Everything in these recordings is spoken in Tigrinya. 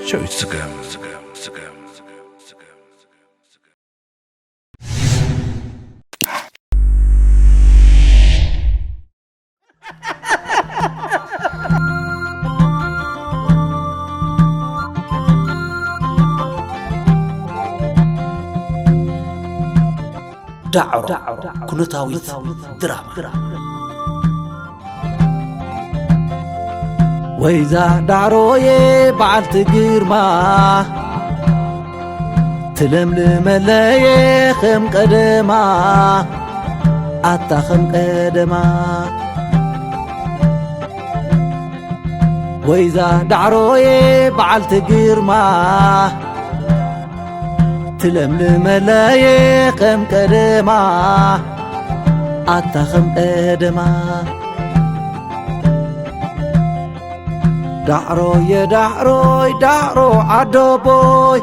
ጨው ይስገም። ዳዕሮ ኩነታዊት ድራማ። ወይዛ ዳዕሮዬ በዓልቲ ግርማ፣ ትለምልመለየ ከም ቀደማ፣ ኣታ ከም ቀደማ። ወይዛ ዳዕሮዬ በዓልቲ ግርማ፣ ትለምልመለየ ከም ቀደማ፣ ኣታ ከም ቀደማ። ዳዕሮየ ዳዕሮይ ዳዕሮ ዓደቦይ፣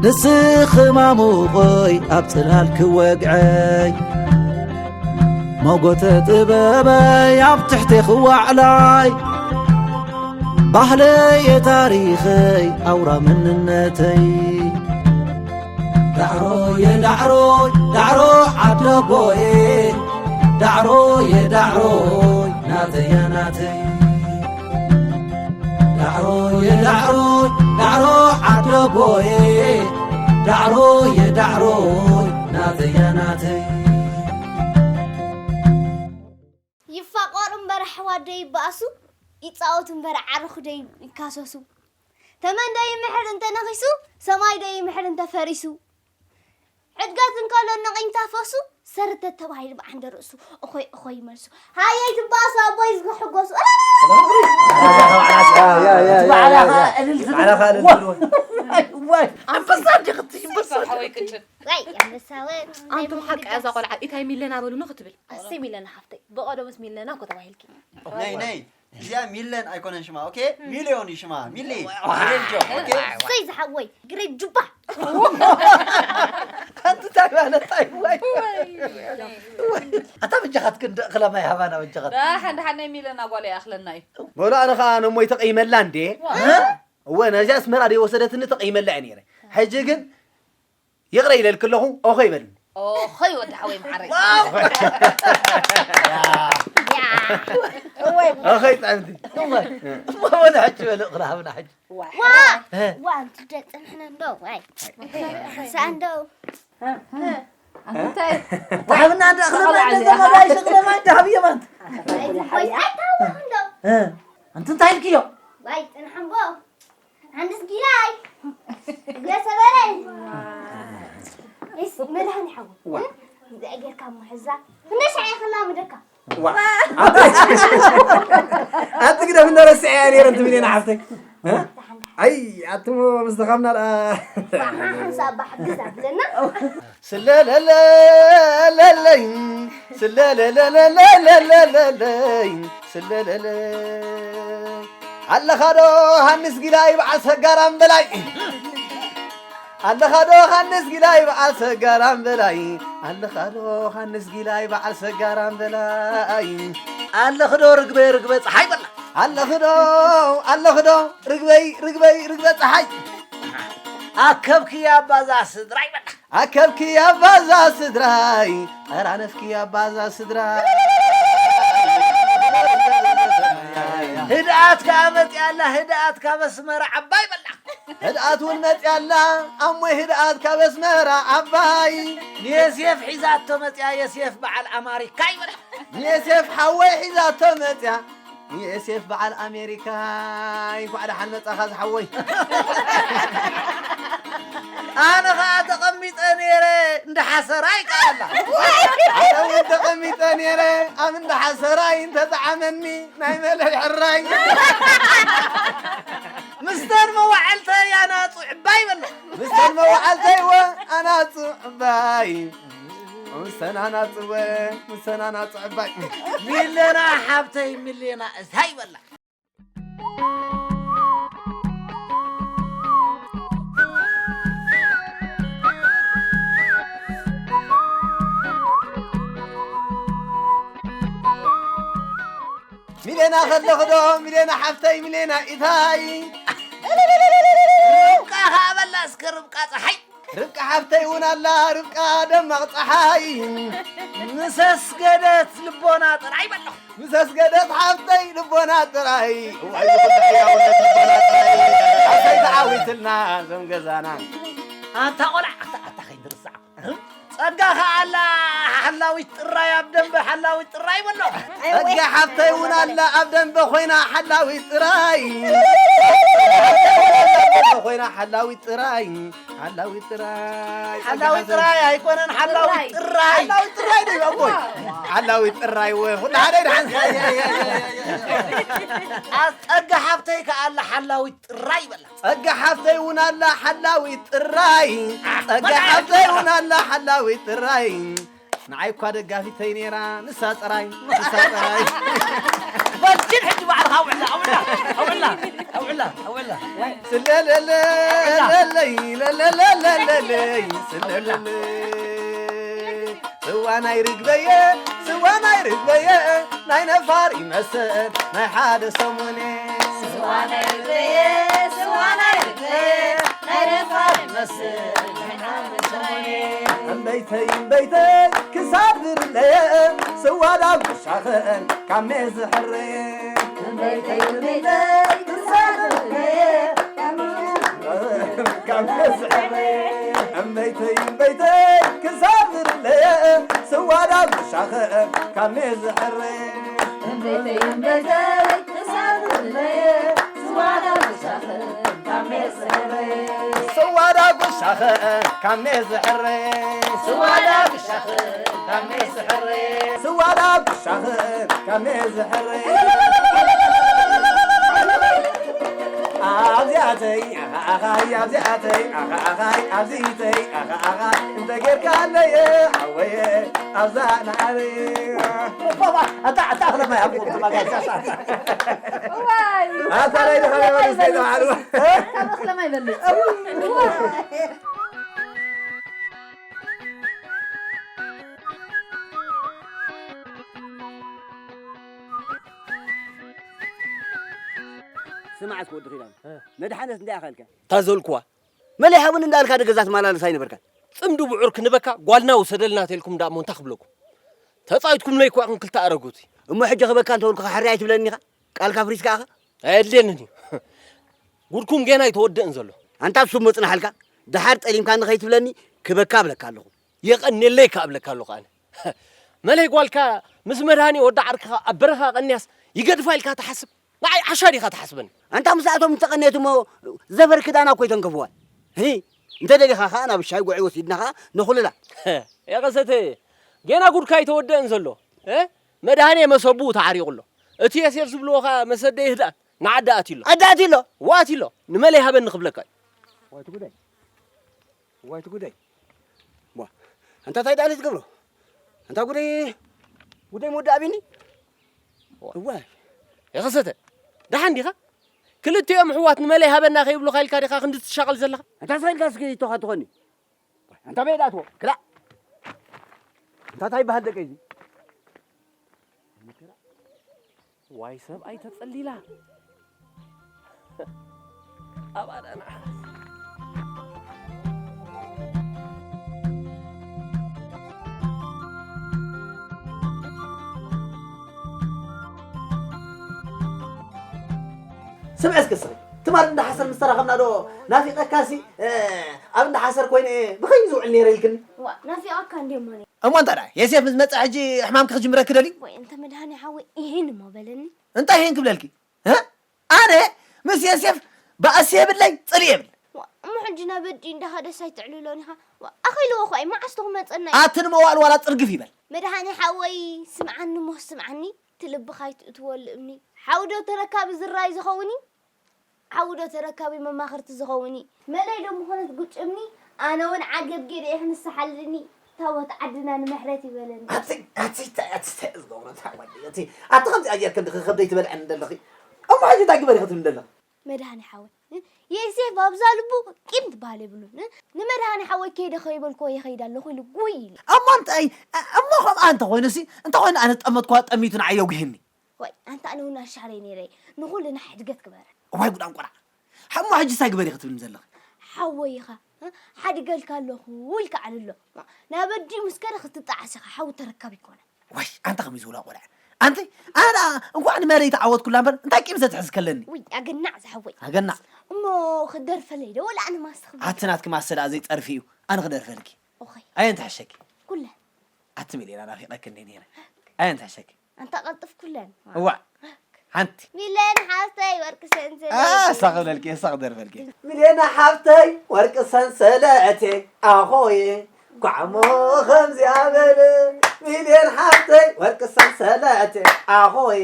ንስኺ ማሙቐይ ኣብ ጽላል ክወግዐይ፣ መጎተ ጥበበይ ኣብ ትሕቴ ክዋዕላይ፣ ባህለየ ታሪኸይ ኣውራ መንነተይ። ዳዕሮየ ዳዕሮይ ዳዕሮ ዓደቦየ፣ ዳዕሮየ ዳዕሮይ ናተያ ናተይ። ዳዕሮየ ዳዕሮይ ዳዕሮ ዓደቦየ፣ ዳዕሮየ ዳዕሮይ ናተያ ናተይ። ይፋቐሩ እምበር ኣሕዋት ዶ ይበኣሱ? ይጻወቱ እምበር ዓርኹ ዶ ይካሰሱ? ተመን ዶ ይምሕር እንተ ነኺሱ? ሰማይ ዶ ይምሕር እንተ ፈሪሱ? ዕድገት እንከሎ ነቒንታ ፈሱ፣ ሰር ተተባሂሉ ብዓንደ ርእሱ፣ እኾይ እኾይ ይመልሱ። ሃየ ይትበኣሱ ኣቦይ ዝኽሕጎሱ። ኣንበሳ እንዲኽትይ፣ ኣንበሳ። ወይ፣ ኣንበሳ ወይ። ኣንቱም ሓቂ እዛ ቆልዓ ኢታይ ሚለና በሉኒ ክትብል። ኣሰይ ሚለና ሓፍተይ፣ ብቐደምስ ሚለና እኮ ተባሂልኪ። ነይ፣ ነይ። እዚኣ ሚለን ኣይኮነን ሽማ፣ ኦኬ? ሚልዮን እዩ ሽማ። ሚሊ። ግሬት ጆብ፣ ኦኬ? እሰይ ዝሓወይ፣ ግሬት ጁባ። ኣንቲ እንታይ ማለት ኣይ፣ ዋይ። ኣታ በጃኻትክን ደእ ክለማ ይሃባና በጃኻት። ደሓን፣ ደሓን ናይ ሚለና ጓል ይኣኽለና እዩ። በሉ ኣነ ኸኣ ነሞይ ተቐይመላ እንዴ? ዋ። እወ፣ ነዚኣ ኣስመራ ደይ ወሰደትኒ ተቐይመላ እየ ነይረ። ሕጂ ግን ይቕረ ኢለልኪ ኣለኹ፣ ኦኸ ይበልኒ። ኦኸ ይወዲ ሓወይ መዓረይ። ዋው! ያ። ኦኸ ይጥዕምቲ። እሞ ወደ ሕጂ በል፣ እኽሊ ሃብና ሕጂ። ዋ! እ። ዋ፣ ኣንቲ ደቂ ንሕና እንዶ፣ ዋይ። ሓንሳእ እንዶ። እንታይ? ታብና እንዳ እኽሊ ማይ እንዳ ዘመዳ ይሸቕለ ማይ እንዳ ሃብዮ ማንት። ኣይ፣ ዝቦይ፣ ኣይ፣ ታወኽ እንዶ። እ። ኣንቲ እንታይ ኢልክዮ? ዋይ፣ ጽንሕ እምቦ። ኣንድስ ጊላይ። እግረ ሰበረይ። እስ መድሃኒ ሓው። ዋ። እዚኣ ጌርካ እሞ ሕዛ። ክንደይ ሻዕ ኢኻ ላምደካ? ዋ። ኣንቲ ግደፍ እንዶ ረስዐያ ነይረ ኣንቲ ሚልዮን ሓፍተይ። እ? ኣይ፣ ኣትሞ ምስ ደኻምና ደኣ። ሓንሳ ኣባ ሓግዝ ኣብለና። ስለለለለለይ፣ ስለለለለለለይ፣ ስለለለይ። ኣለኻዶ ሃንስ ጊላይ በዓል ሰጋራም በላይ። ኣለኻዶ ሃንስ ጊላይ በዓል ሰጋራም በላይ። ኣለኻዶ ሃንስ ጊላይ በዓል ሰጋራም በላይ። ኣለኽዶ ርግበይ ርግበ ፀሓይ በላ። ኣለኽዶ፣ ኣለኽዶ ርግበይ፣ ርግበይ፣ ርግበ ፀሓይ። ኣከብክያ ኣባዛ ስድራይ በላ። ኣከብኪ ኣባዛ ስድራይ፣ ጠራነፍኪ ኣባዛ ስድራይ። ህድኣት ከኣ መጽያ ኣላ፣ ህድኣት ካብ ኣስመራ ዓባይ በላ። ህድኣት እውን መጽያ ኣላ፣ ኣሞይ ህድኣት ካብ ኣስመራ ዓባይ። ንየሴፍ ሒዛቶ መጽያ፣ የሴፍ በዓል ኣማሪካ ይበላ። ንየሴፍ ሓወይ ሒዛቶ መጽያ፣ ንኤሴፍ በዓል ኣሜሪካ፣ እንኳዕ ደሓን መጻኻ ዝሓወይ። ኣነ ኸኣ ተቐሚጠ ነይረ እንዳ ሓሰራይ ቃላ። ኣነ እውን ተቐሚጠ ነይረ ኣብ እንዳ ሓሰራይ፣ እንተጠዓመኒ ናይ መለይ ሕራይ። ምስተን መዋዕልተይ ኣናጹ ዕባይ በላ። ምስተን መዋዕልተይ ወ ኣናጹ ዕባይ። ምሰናናጽወ፣ ምሰናናጽ ዕባይ። ሚለና ሓብተይ፣ ሚለና እታይ በላ። ሚለና ከለኽዶ፣ ሚለና ሓብተይ፣ ሚለና ኢታይ። ርብቃ ከኣ በላ እስከ ርብቃ ጸሓይ። ርብቃ ሓፍተይ እውን ኣላ፣ ርብቃ ደማቕ ጸሓይ። ምስ ኣስገደት ልቦና ጥራይ በሎ። ምስ ኣስገደት ሓፍተይ ልቦና ጥራይ። እዋይ፣ ዝኹሉ ሕያውነት ልቦና ጥራይ። ኣሰይ ተዓዊትና ዞም ገዛና። ኣታ ቆልዓ፣ ኣታ፣ ኣታ ከይንርስዓ። ጸጋ ከኣ ኣላ ሓላዊት ጥራይ፣ ኣብ ደንበ ሓላዊት ጥራይ በሎ። ጸጋ ሓፍተይ እውን ኣላ ኣብ ደንበ ኮይና ሓላዊት ጥራይ። ኣብ ደንበ ኮይና ሓላዊት ጥራይ፣ ሓላዊት ጥራይ። ሓላዊት ጥራይ ኣይኮነን፣ ሓላዊት ጥራይ። ሓላዊት ጥራይ ድዩ ኣቦይ? ሓላዊት ጥራይ ወይ፣ ኩሉ ሓደ ይድሓን። ያ፣ ያ፣ ያ፣ ያ፣ ያ፣ ያ። ኣ-፣ ጸጋ ሓፍተይ ከኣ ኣላ ሓላዊት ጥራይ በላ። ጸጋ ሓፍተይ እውን ኣላ ሓላዊት ጥራይ። ጸጋ ሓፍተይ እውን ኣላ ሓላዊት ጥራይ። ንዓይ እኳ ደጋፊተይ ነይራ፣ ንሳ ጥራይ፣ ንሳ ጥራይ። በል ኪድ ሕጂ ባዕልኻ ኣውዕላ፣ ኣውዕላ፣ ኣውዕላ፣ ኣውዕላ፣ ኣውዕላ። ስለለለ፣ ለለይ፣ ለለለ፣ ለለለይ፣ ስለለለ። ስዋ ናይ ርግበየ፣ ስዋ ናይ ርግበየ፣ ናይ ነፋር ይመስል፣ ናይ ሓደ ሰሙን። ስዋ ናይ ርግበየ፣ ስዋ ናይ ርግበየ፣ ናይ ነፋር ይመስል፣ ናይ ሓደ ሰሙን። እምበይተይ፣ እምበይተይ፣ ክሳብ ብርለየ፣ ስዋ ዳጉሻኽን ካብ ሜስ ዝሕረየ። እምበይተይ፣ እምበይተይ፣ ክሳብ ብርለየ፣ ካብ ሜስ ዝሕረየ። እምበይተይ፣ እምበይተይ፣ ክሳብ ብርለየ፣ ስዋ ዳጉሻኽን ካብ ሜስ ዝሕረየ። እምበይተይ፣ እምበይተይ፣ ክሳብ ብርለየ፣ ስዋ ዳጉሻኽን ካብ ሜስ ዝሕረየ። ስዋ ዳጉሻኽን ካብ ሜስ ዝሕረየ። ስዋ ዳጉሻኽን ካብ ሜስ ዝሕረየ። ስዋ ዳጉሻኽን ካብ ሜስ ዝሕረየ። ኣብዚኣተይ ኣኻኣኻይ፣ ኣብዚኣተይ ኣኻኣኻይ፣ ኣብዚተይ ኣኻኣኻይ፣ እንተ ጌርካለየ ሓወየ፣ ኣብዛ ንዓለየ። ባባ፣ ኣታ፣ ኣታ፣ ኣኽለ ማይ ኣብ ቁርጥና ጋር ሳሳ። ዋይ! ኣታ፣ ናይ ድኻ ናይ ወደስ ናይ ተባዕሉ። ካብ እኽለ ማይ በልጽ። ዋይ! ስማዕ እስከ ወዲ ኺዳን፣ እ። መድሓነት እንታይ ኣኸልካ? እታ ዘልኩዋ፣ መለይ ሃቡኒ እንዳበልካ ዶ ገዛ ትመላለስ ኣይነበርካን? ጽምዲ ብዑር ክንበካ ጓልና ውሰደልና ተልኩም ደኣ እሞ እንታይ ክብለኩም? ተጻዊትኩምለይ እኮ ኢኹም ክልተ ኣረጉት። እሞ ሕጂ ክበካ እንተበልኩኻ ሕራይ ኣይትብለኒ ኢኻ? ቃልካ ኣፍሪስካ ኢኻ? ኣየድልየንን እዩ። ጉድኩም ጌና ኣይተወደእን ዘሎ። ኣንታ እሱ እሞ ጽናሓልካ፣ ደሓር ጠሊምካኒ ከይትብለኒ ክበካ እብለካ ኣለኹ። የቐንየለይ ከኣ እብለካ ኣለኹ ኣነ። መለይ ጓልካ ምስ መድሃኔ ወዲ ዓርክኻ ኣብ በረኻ ቀንያስ ይገድፋ ኢልካ ትሓስብ? ንዓይ ዓሻ ዲኻ ትሓስበኒ? ኣንታ ምስኣቶም እንተቐንየት እሞ ዘፈር ክዳና እኮ ይተንከፍዋል። ሂ፣ እንተ ደሊኻ ኸኣ ናብ ሻይ ጉዒ ወሲድና ኸኣ ነኹልላ። የቐሰተ፣ ጌና ጉድካ ኣይተወደእን ዘሎ። እ? መድሃኔ መሰቡ ተዓሪቑ ኣሎ። እቲ የሴፍ ዝብልዎ ኸኣ መሰደይ ህድኣት ንዓዲ ኣትዩ ኣሎ። ዓዲ ኣትዩ ኣሎ? ዋት ኣሎ? ንመለይ ሃበኒ ክብለካ እዩ። ዋይ ትጉዳይ። ዋይ ትጉዳይ። ዋ፣ ኣንታ እንታይ ደኣለ ትገብሮ? ኣንታ ጉደይ፣ ጉደይ ምወዳእ ኣቢኒ። ዋ። እዋይ። የኸሰተ፣ ደሓን ዲኻ? ክልቲኦም ኣሕዋት ንመለይ ሃበና ከይብሉኻ ኢልካ ዲኻ ክንዲ ትሻቐል ዘለኻ? ኣንታ ስቕ ኢልካ እስኪ ተኻ ትኾኒ። ኣንታ በየድ ኣትዎ? ክላእ። ኣንታ እንታይ ይበሃል ደቀይ እዚ? ዋይ ሰብኣይ ተጸሊላ። ኣባዳና። ስምዒ እስከ ስኺ፣ ትማል እንዳ ሓሰር ምስ ተራኸብና ዶ ናፊቐካሲ፣ እ፣ ኣብ እንዳ ሓሰር ኮይነ እየ ብኸይ ዝውዕል ነይረ ኢልክኒ? ዋ፣ ናፊቐካ እንድየ እሞ ነይረ። እሞ እንታይ ደኣ፣ የሴፍ ምስ መጸ ሕጂ ሕማምኪ ክጅምረኪ ደልዩ? ወይ፣ እንተ መድሃኔ ሓወይ፣ ይሄን እሞ በለኒ። እንታይ ይሄን ክብለልኪ? እ? ኣነ ምስ የሴፍ ባእሲ የብለይ፣ ጽልኢ የብል። ዋ፣ እሞ ሕጂ ናብ ኣዲ እንዳኸደስ ኣይትዕልሎን ኢኻ? ዋ፣ ኣኺልዎ እኮ እዩ፣ መዓስ ትኽመጸና እዩ? ኣቲ ንመዋእል ዋላ ጽርግፍ ይበል። መድሃኔ ሓወይ፣ ስምዓኒ እሞ ስምዓኒ፣ እቲ ልብኻ ኣይትእትወሉ እምኒ። ሓውዶ ተረካቢ ዝራይ ዝኸውን እዩ? ሓውዶ ተረካቢ መማኽርቲ ዝኸውን እዩ? መለይ ዶ ምኾነት ጉጭ እምኒ? ኣነ እውን ዓገብ ጌደ ኢኺ ንስሓልኒ። ታቦት ዓድና ንምሕረት ይበለኒ። ኣቲ፣ ኣቲ፣ ኣቲ፣ ኣቲ፣ ዝገብሮ እንታይ ወዲ፣ ኣቲ፣ ኣቲ፣ ከምዚኣ ጌርክ እንዲኺ ከብደይ ትበልዐኒ ዘለኺ። እሞ ሕጂ እንታይ ግበር ኢኺ ትብሊ ዘለኺ? መድሃኔ ሓወይ፣ እ? የሴፍ ኣብዛ ልቡ ቂም ትበሃል የብሉን፣ እ? ንመድሃኔ ሓወይ ከይደ ከይበልክዎ ይኸይድ ኣለኹ ኢሉ ጉይ ኢሉ። እሞ እንታይ፣ እ-፣ እሞ ከምኣ እንተኾይኑሲ፣ እንተኾይኑ ኣነ ዝጠመትክዋ ጠሚቱ ንዓይ የጉህኒ። ወይ፣ ኣንታ ኣነ እውን ኣሻረይ ነይረ፣ ንኹልና ሕድገት ግበረ። እዋይ ጉድ ኣንቆራ። ሓሞ ሕጂ እንታይ ግበሪ ክትብልኒ ዘለኺ? ሓወይ ኢኻ፣ እ? ሓዲገልካ ኣለኹ ኢልካ ዓልሎ። ናብ ኣዲኡ ምስ ከደ ክትጠዓስ ኢኻ፣ ሓዊ ተረካቢ ኣይኮነን። ዋይ፣ ኣንታ ከመይ ዝብላ ቆልዓ። ኣንቲ፣ ኣነ እንኳዕ ንመለይ ተዓወትኩላ እምበር፣ እንታይ ቂም ዘትሕዝ ከለኒ? ውይ፣ ኣገናዕ ዝሓወይ። ኣገናዕ። እሞ ክደርፈለይ ዶ፣ ወላ ኣነ ማስኽ? ኣቲ ናትኪ ማሰ ደኣ ዘይጸርፊ እዩ። ኣነ ክደርፈልኪ። ኦኸይ። ኣየን ትሕሸኪ? ኩለን። ኣቲ ሚሊና ናፊቐኪ እንዴ ነይረ። ኣየን ትሕሸኪ? ኣንታ ቀልጥፍ ኩለን። እዋ። ሓንቲ። ሚለን ሓፍተይ ወርቂ ሰንሰለት። አ፣ ሳቕ በልኪ፣ ሳቕ ደርፈልኪ። ሚሊና ሓፍተይ ወርቂ ሰንሰለቴ፣ ኣኾየ፣ ኳዕሞ ከምዚኣ በለ። ሚሊዮን ሓፍተይ ወርቂ ሰንሰለቴ፣ ኣኾየ፣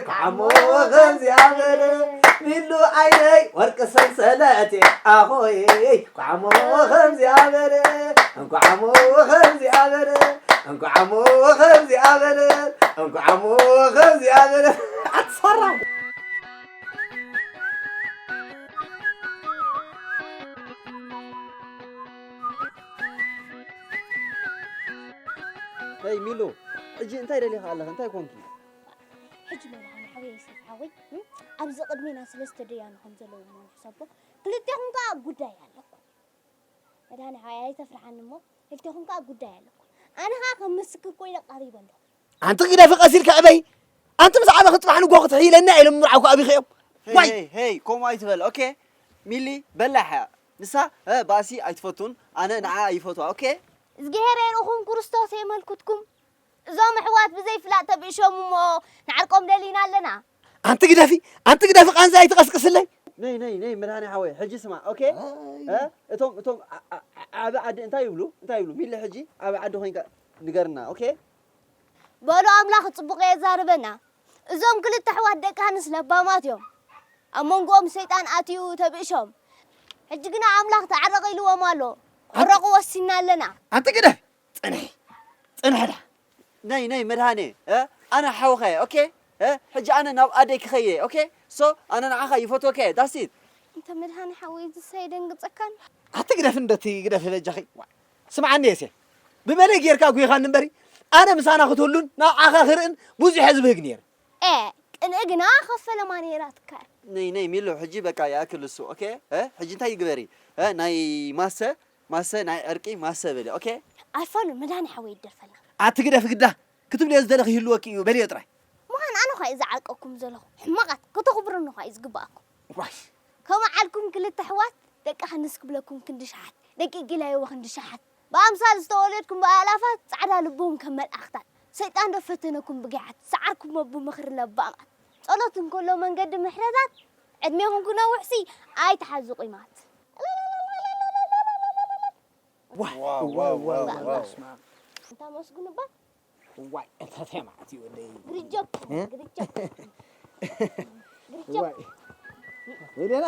ኳዕሞ ከምዚኣ በለ። ሚሉ ዓይነይ ወርቂ ሰንሰለቴ፣ ኣኾየ፣ ኳዕሞ ከምዚኣ በለ። እንኳዕሞ ከምዚኣ በለ። እንኳዕሞ ከምዚኣ በለ። እንኳዕሞ ከምዚኣ በለ። ኣትሰራም። ሄይ ሚሉ፣ ሕጂ እንታይ ደሊኻ ኣለኻ? እንታይ ኮንኪ? ሕጂ መድሃኒ ሓወይ፣ ዮሴፍ ሓወይ፣ እም? ኣብዚ ቅድሜና ሰለስተ ደያኑ ከም ዘለዉ እሞ ንሕሰቦ። ክልቴኹም ከኣ ጉዳይ ኣለኩም። መድሃኒ ሓወይ፣ ኣይተፍርሓኒ እሞ፣ ክልቴኹም ከኣ ጉዳይ ኣለኩም። ኣነ ከኣ ከም ምስክር ኮይነ ቀሪበ ኣለኹ። ኣንቲ ግደፊ፣ ቀስ ኢልካ ዕበይ። ኣንቲ ምስ ዓበኺ ጽባሕ ንግሆ ክትሕይለኒ እየ ኢሎም ምርዓውካ ኣቢኺ እዮም። ሄይ፣ ዋይ! ሄይ፣ ሄይ፣ ከምኡ ኣይትበል። ኦኬ? ሚሊ በላሕ እያ። ንሳ፣ እ፣ ባእሲ ኣይትፈቱን፣ ኣነ ንዓ ይፈትዋ። ኦኬ? እዝግሄር የርእኹም፣ ክርስቶስ የመልክትኩም። እዞም ኣሕዋት ብዘይፍላጥ ተብእሾም እሞ ንዓርቆም ደሊና ኣለና። ኣንቲ ግደፊ፣ ኣንቲ ግደፊ፣ ቃንዛ ኣይትቐስቅስለይ። ነይ፣ ነይ፣ ነይ፣ መድሃኒ ሓወይ፣ ሕጂ ስማ፣ ኦኬ? ኣይ። እ? እቶም፣ እቶም ዓ-፣ ዓ-፣ ዓ-፣ ዓቢ ዓዲ እንታይ ይብሉ? እንታይ ይብሉ? ሚሊ፣ ሕጂ ዓቢ ዓዲ ኮይንካ ንገርና፣ ኦኬ? በሉ፣ ኣምላኽ ጽቡቕ የዛርበና። እዞም ክልተ ኣሕዋት ደቂ ሃንስ ለባማት እዮም። ኣብ መንጎኦም ሰይጣን ኣትዩ ተብእሾም። ሕጂ ግና ኣምላኽ ተዓረቕ ኢልዎም ኣሎ። ክዕረቑ ወሲና ኣለና። ኣንቲ ግደፍ! ጽንሒ! ጽንሒ ዳ! ነይ፣ ነይ፣ መድሃኔ፣ እ? ኣነ ሓውኻ እየ፣ ኦኬ? እ? ሕጂ ኣነ ናብ ኣደይ ክኸይድ እየ፣ ኦኬ? ሶ፣ ኣነ ንዓኻ ይፈትወካ እየ፣ that's it። እንተ መድሃኔ ሓወይ፣ እዚስ ኣይደንግጸካን? ኣቲ ግደፍ፣ እንደቲ ግደፍ በጃኺ። ዋ፣ ስምዓኒ የሴ፣ ብመለይ ጌርካ ጉይኻኒ እምበሪ፣ ኣነ ምሳና ክትህሉን ንዓኻ ክርእን ብዙሕ እየ ዝብህግ ነይረ። ኤ፣ ቅንኢ ግና ከፈለማ ነይራትካ። ነይ፣ ነይ፣ ሚሉ፣ ሕጂ በቃ ይኣክል እሱ፣ ኦኬ? እ? ሕጂ እንታይ ይግበሪ? እ? ናይ ማሰ፣ ማሰ፣ ናይ ዕርቂ ማሰ በሊ፣ ኦኬ? ኣይፋሉን፣ መድሃኔ ሓወይ ይደርፈልና። ኣቲ ግደፍ ግዳ፣ ክትብልዮ ዝደለኺ ይህልወኪ እዩ፣ በልዮ ጥራይ። ምዃን ኣነ ኳ እየ ዝዓርቀኩም ዘለኹ። ሕማቓት፣ ከተኽብሩኒ ኳ እዩ ዝግባኣኩም። ዋይ። ከምኡ ዓልኩም ክልተ ኣሕዋት፣ ደቂ ሃንስ ክብለኩም ክንዲ ሸሓት፣ ደቂ ጊላይዎ ክንዲ ሸሓት። ብኣምሳል ዝተወለድኩም ብኣእላፋት፣ ጻዕዳ ልብኹም ከም መልኣኽታት። ሰይጣን ዶ ፈተነኩም ብጊሓት፣ ሰዓርኩሞ ብምኽሪ ለባማት። ጸሎት እንከሎ መንገዲ ምሕረታት፣ ዕድሜኹም ክነውሕሲ ኣይትሓዙ ቁማት። ዋው፣ ዋው፣ ዋው፣ ዋው፣ ዋው። በስመ ኣብ። እንታ መስግኑ እባ። ዋይ፣ እንታ ተማዕት እዩ ወደይ። ግርጀብ፣ እ? ግርጀብ። ግርጀብ። ዋይ። ሄደና።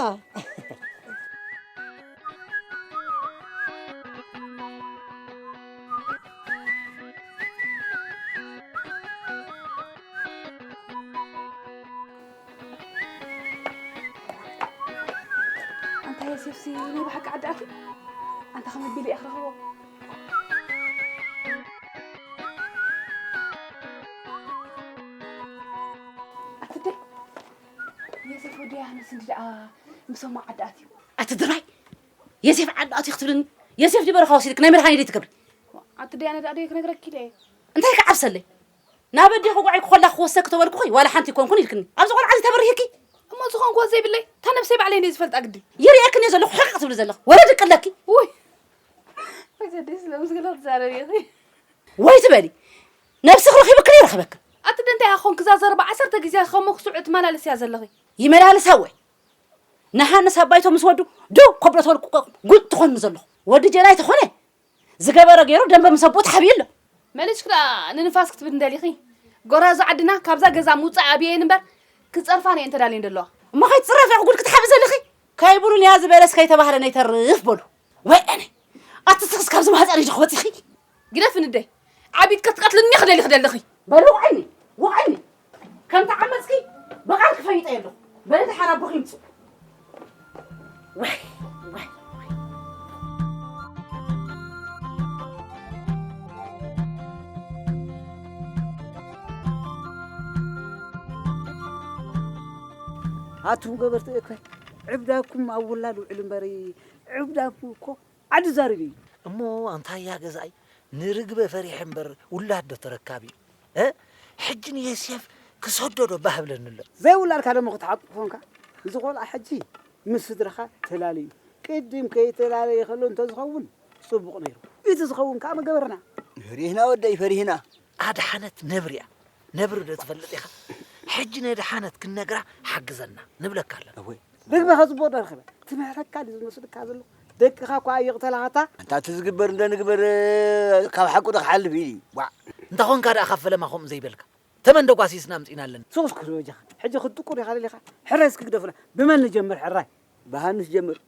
ኣንታ ዮሴፍሲ ናይ ብሓቂ ዓዲ ኣትዩ? ኣንታ ከመይ ኣቢለ እየ ክረኽቦ? ኣትደይ፣ ዮሴፍ ወዲ ዮሃንስ እንዲ ደኣ ምሶም ዓዲ ኣትዩ። ኣቲ ድራይ፣ ዮሴፍ ዓዲ ኣትዩ ክትብልኒ? ዮሴፍ ድዩ በረኻ ወሲድክ ናይ መድሃኔ ደይ ትገብሪ? ኣቲ ደይ ኣነ ደኣ ደይ ክነግረኪ ኢለ እየ። እንታይ ክዓብሰለይ? ናብ ኣዴኺ ጉዓይ ክኾላ ክወሰኪ ተበልኩኺ ዋላ ሓንቲ ኣይኮንኩን ኢልክኒ። ኣብዚ ቆልዓ እዚ ተበሪህኪ? እሞ ዝኾንኩዎ ዘይብለይ፣ እታ ነብሰይ ባዕለይ እንድየ ዝፈልጣ ግዲ። ይርእየክን እየ ዘለኹ ሕቕ ትብሊ ዘለኺ። ወረ ድቂ ኣለኪ። ውይ። ወይ ዘዴ ስለ ምስ ገለ ትዛረቢ ኢኺ። ወይ ትበሊ። ነብስኺ ረኺብክን ይረኽበክን። ኣቲ ደንታይ ኣኾንክ እዛ ዘረባ ዓሰርተ ግዜ ከም ክስዑ ትመላለስያ ዘለኺ። ይመላለሳ ወይ? ንሃንስ ኣባይቶ ምስ ወዱ ደው ከብሎ ተበልኩ እኮ ጉድ ትኾንኒ ዘለኹ። ወዲ ጀላይ ተኾነ ዝገበረ ገይሩ ደንበ ምስ ኣቦኡ ተሓብዩ ኣሎ። መሊስክ ደኣ ንንፋስ ክትብል እንደሊኺ? ጎራዙ ዓድና ካብዛ ገዛ ምውጻእ ኣብየን እምበር ክጸርፋን እየን ተዳልየን ዘለዋ። እሞ ከይትጽረፍ ኢኺ ጉድ ክትሓቢ ዘለኺ? ከይብሉን እያ ዝበለስ ከይተባህለ ነይተርፍ በሉ። ወይ ኣነ ኣቲ ስኽስ ካብዚ ማህፀነይ ዶ ክወፂኺ? ግደፍ ንደይ። ዓቢት ክትቀትልኒ ክደሊ ክደልኺ። በሉ ውዓይኒ፣ ውዓይኒ። ከም ተዓመፅኪ ብቓል ክፈይጠ ኣለኹ። በሊ ደሓር ኣቦኺ ይምፅእ። ዋይ፣ ዋይ፣ ዋይ። ኣቱም ገበርቲ እኮ ዕብዳኩም ኣብ ውላድ ውዕል እምበሪ፣ ዕብዳኩ እኮ ዓዲ ዛሪብ እዩ። እሞ ኣንታ እያ ገዛይ፣ ንርግበ ፈሪሐ እምበር ውላድ ዶ ተረካቢ? እ? ሕጂ ንየሴፍ ክሰዶ ዶ ባህ ብለኒ ኣሎ። ዘይውላድካ ደሞ ክትሓቁ ኮንካ፣ እዚ ቆልዓ ሕጂ ምስ ስድራኻ ተላለዩ። ቅድም ከይተላለየ ከሎ እንተዝኸውን ጽቡቕ ነይሩ። እቲ ዝኸውን ከኣ ምገበርና። ፈሪህና ወደይ፣ ፈሪህና። ኣድሓነት ነብሪ እያ። ነብሪ ዶ ትፈልጥ ኢኻ? ሕጂ ነድሓነት ክንነግራ ሓግዘና ንብለካ ኣለና። እወ። ርግበ ከ ጽቡቕ ዶ ረኺበ? ትምህረካ ድዩ ዝመስልካ ዘሎ? ደቅኻ እኳ ኣይቕተላኻታ። ኣንታ እቲ ዝግበር እንዶ ንግበር፣ ካብ ሓቁ ዶ ክሓልፍ ኢዩ? ዋዕ። እንተ ኾንካ ደኣ ካብ ፈለማ ከምኡ ዘይበልካ። ተመን ዶ ጓሲስና ኣምጺእና ኣለና። ሱቕ እስኪ በጃኻ። ሕጂ ክትጥቁር ኢኻ ደሊኻ? ሕራይ እስኪ ግደፉና። ብመን ንጀምር ሕራይ? ብሃንስ ጀምር።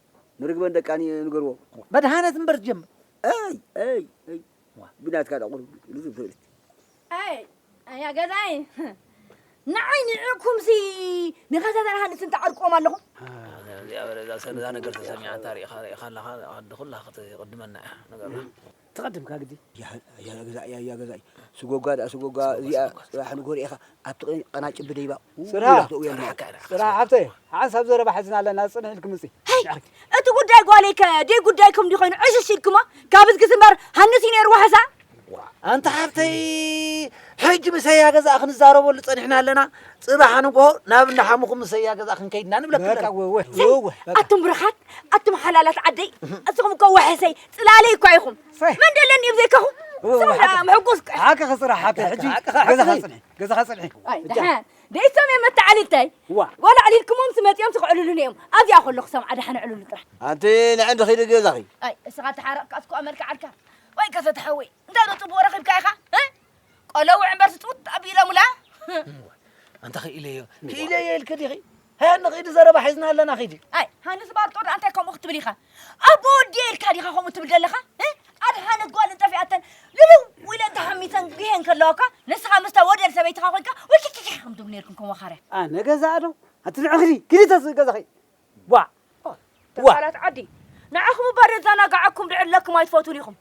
ንርግበን ደቃ ን-፣ ንገርዎ። መድሃነት እምበር ጀምር። ኣይ፣ ኣይ፣ ኣይ። ዋ። ብናትካ ደኣ ቁሩብ ልዝብ ትብል። ኣይ፣ ኣያ ገዛይ። ንዓይ ንዕኩምሲ ንኸተተን ሃንስን ተዓርቆም ኣለኹም። እዚኣ በለ፣ እዛ ሰ-፣ እዛ ነገር ተሰሚዓ እንታ ርኢኻ፣ ርኢኻ ኣለኻ፣ ዓዲ ኩላ ክትቕድመና እያ፣ ነገርና። ትቐድምካ ግዲ። ያ፣ ያ ገዛእ፣ ያ፣ ያ ገዛእ። ስጎጋ ደኣ፣ ስጎጋ፣ ስጎጋ፣ እዚኣ ስጎጋ። ጽባሕ ንግሆ ርኢኻ፣ ኣብቲ ቀ-፣ ቀናጭብ ደይባ፣ ው፣ ስራሕ። ኢላ ክትእውየልና። ስራሕ፣ ስራሕ፣ ሓብተይ፣ ሓንሳብ ዘረባ ሒዝና ኣለና፣ ጽንሕ ኢልኪ ምጺ። ሄይ፣ እቲ ጉዳይ ጓለይ ከ ደይ ጉዳይኩም እንዲኾይኑ ዕሽሽ ኢልኩሞ? ካብ እዝጊ እምበር ሃንስ እዩ ነይሩ ዋሕሳ። ኣንታ ሓብተይ፣ ሕጂ ምሰያ ገዛእ ክንዛረበሉ ጸኒሕና ኣለና። ጽባሕ ንግሆ ናብ እንዳ ሓሙኹም ምሰያ ገዛእ ክንከይድና ንብለኪ በቃ፣ ኣለና። ወ-፣ ወ-፣ ሰይ፣ ወ-፣ ወ-፣ በቃ። ኣቱም ብሩኻት፣ ኣቱም ሓላላት ዓደይ፣ እስኹም እኮ ዋሕሰይ፣ ጽላለይ እኳ ኢኹም። ሰይ። መን ደለኒ ብዘይካኹም? ወ-፣ ወ-፣ ስራሕ ሓቂ። ምሕጉስ። ሓቂ ክስራሕ፣ ሓቂ። ሕጂ ሓቂ፣ ሓቂ። ገዛኻ ጽንሒ፣ ገዛኻ ጽንሒ። ኣይ፣ ሕጂ። ደሓን። ደይሶም እዮም መተዓሊልተይ። ዋ። ጎላ ኣዕሊልኩሞም ስመጺኦም ስኽዕልሉኒ እዮም። ኣብዚኣ ከለኹ ሰምዓ ደሓን ኣዕልሉ ጥራሕ። ኣንቲ ንዕንዲ ኺዲ ገዛኺ። ኣይ፣ እስኻ ተሓረቕካ እስኮ ኣመልክዓልካ። ወይ ከሰተ ሓወይ፣ እንታይ ዶ ጽቡቕ ረኺብካ ኢኻ? እ? ቆለውዕ እምበር ስጡጥ ኣቢሎምላ። ኣንታ ክኢለዮ፣ ክኢለዮ ኢልኪ ዲኺ? ሃያ ንኺዲ ዘረባ ሒዝና ኣለና ኺዲ። ኣይ፣ ሃንስ ባርጦ ደኣ እንታይ ከምኡ ክትብል ኢኻ? ኣቦ ወዲ ኢልካ ዲኻ ከምኡ ትብል ዘለኻ? እ? ኣድሓነት ጓል እንጠፊኣተን ልልው ኢለን ተሓሚሰን ግሄን ከለዋ እኳ ንስኻ ምስታ ወደል ሰበይትኻ ኮይንካ ውልኪኪኪ ከም ትብል ነይርኩም ከም ወኻርያ። ኣነ ገዛ ዶ? ኣቲ ንዕኽዲ፣ ኪዲ ተስ ገዛኺ። ዋ! ዋ! ተባላት ዓዲ። ንዓኹም እባ ዘዘናግዓኩም ድዕለኩም ኣይትፈትዉን ኢኹም።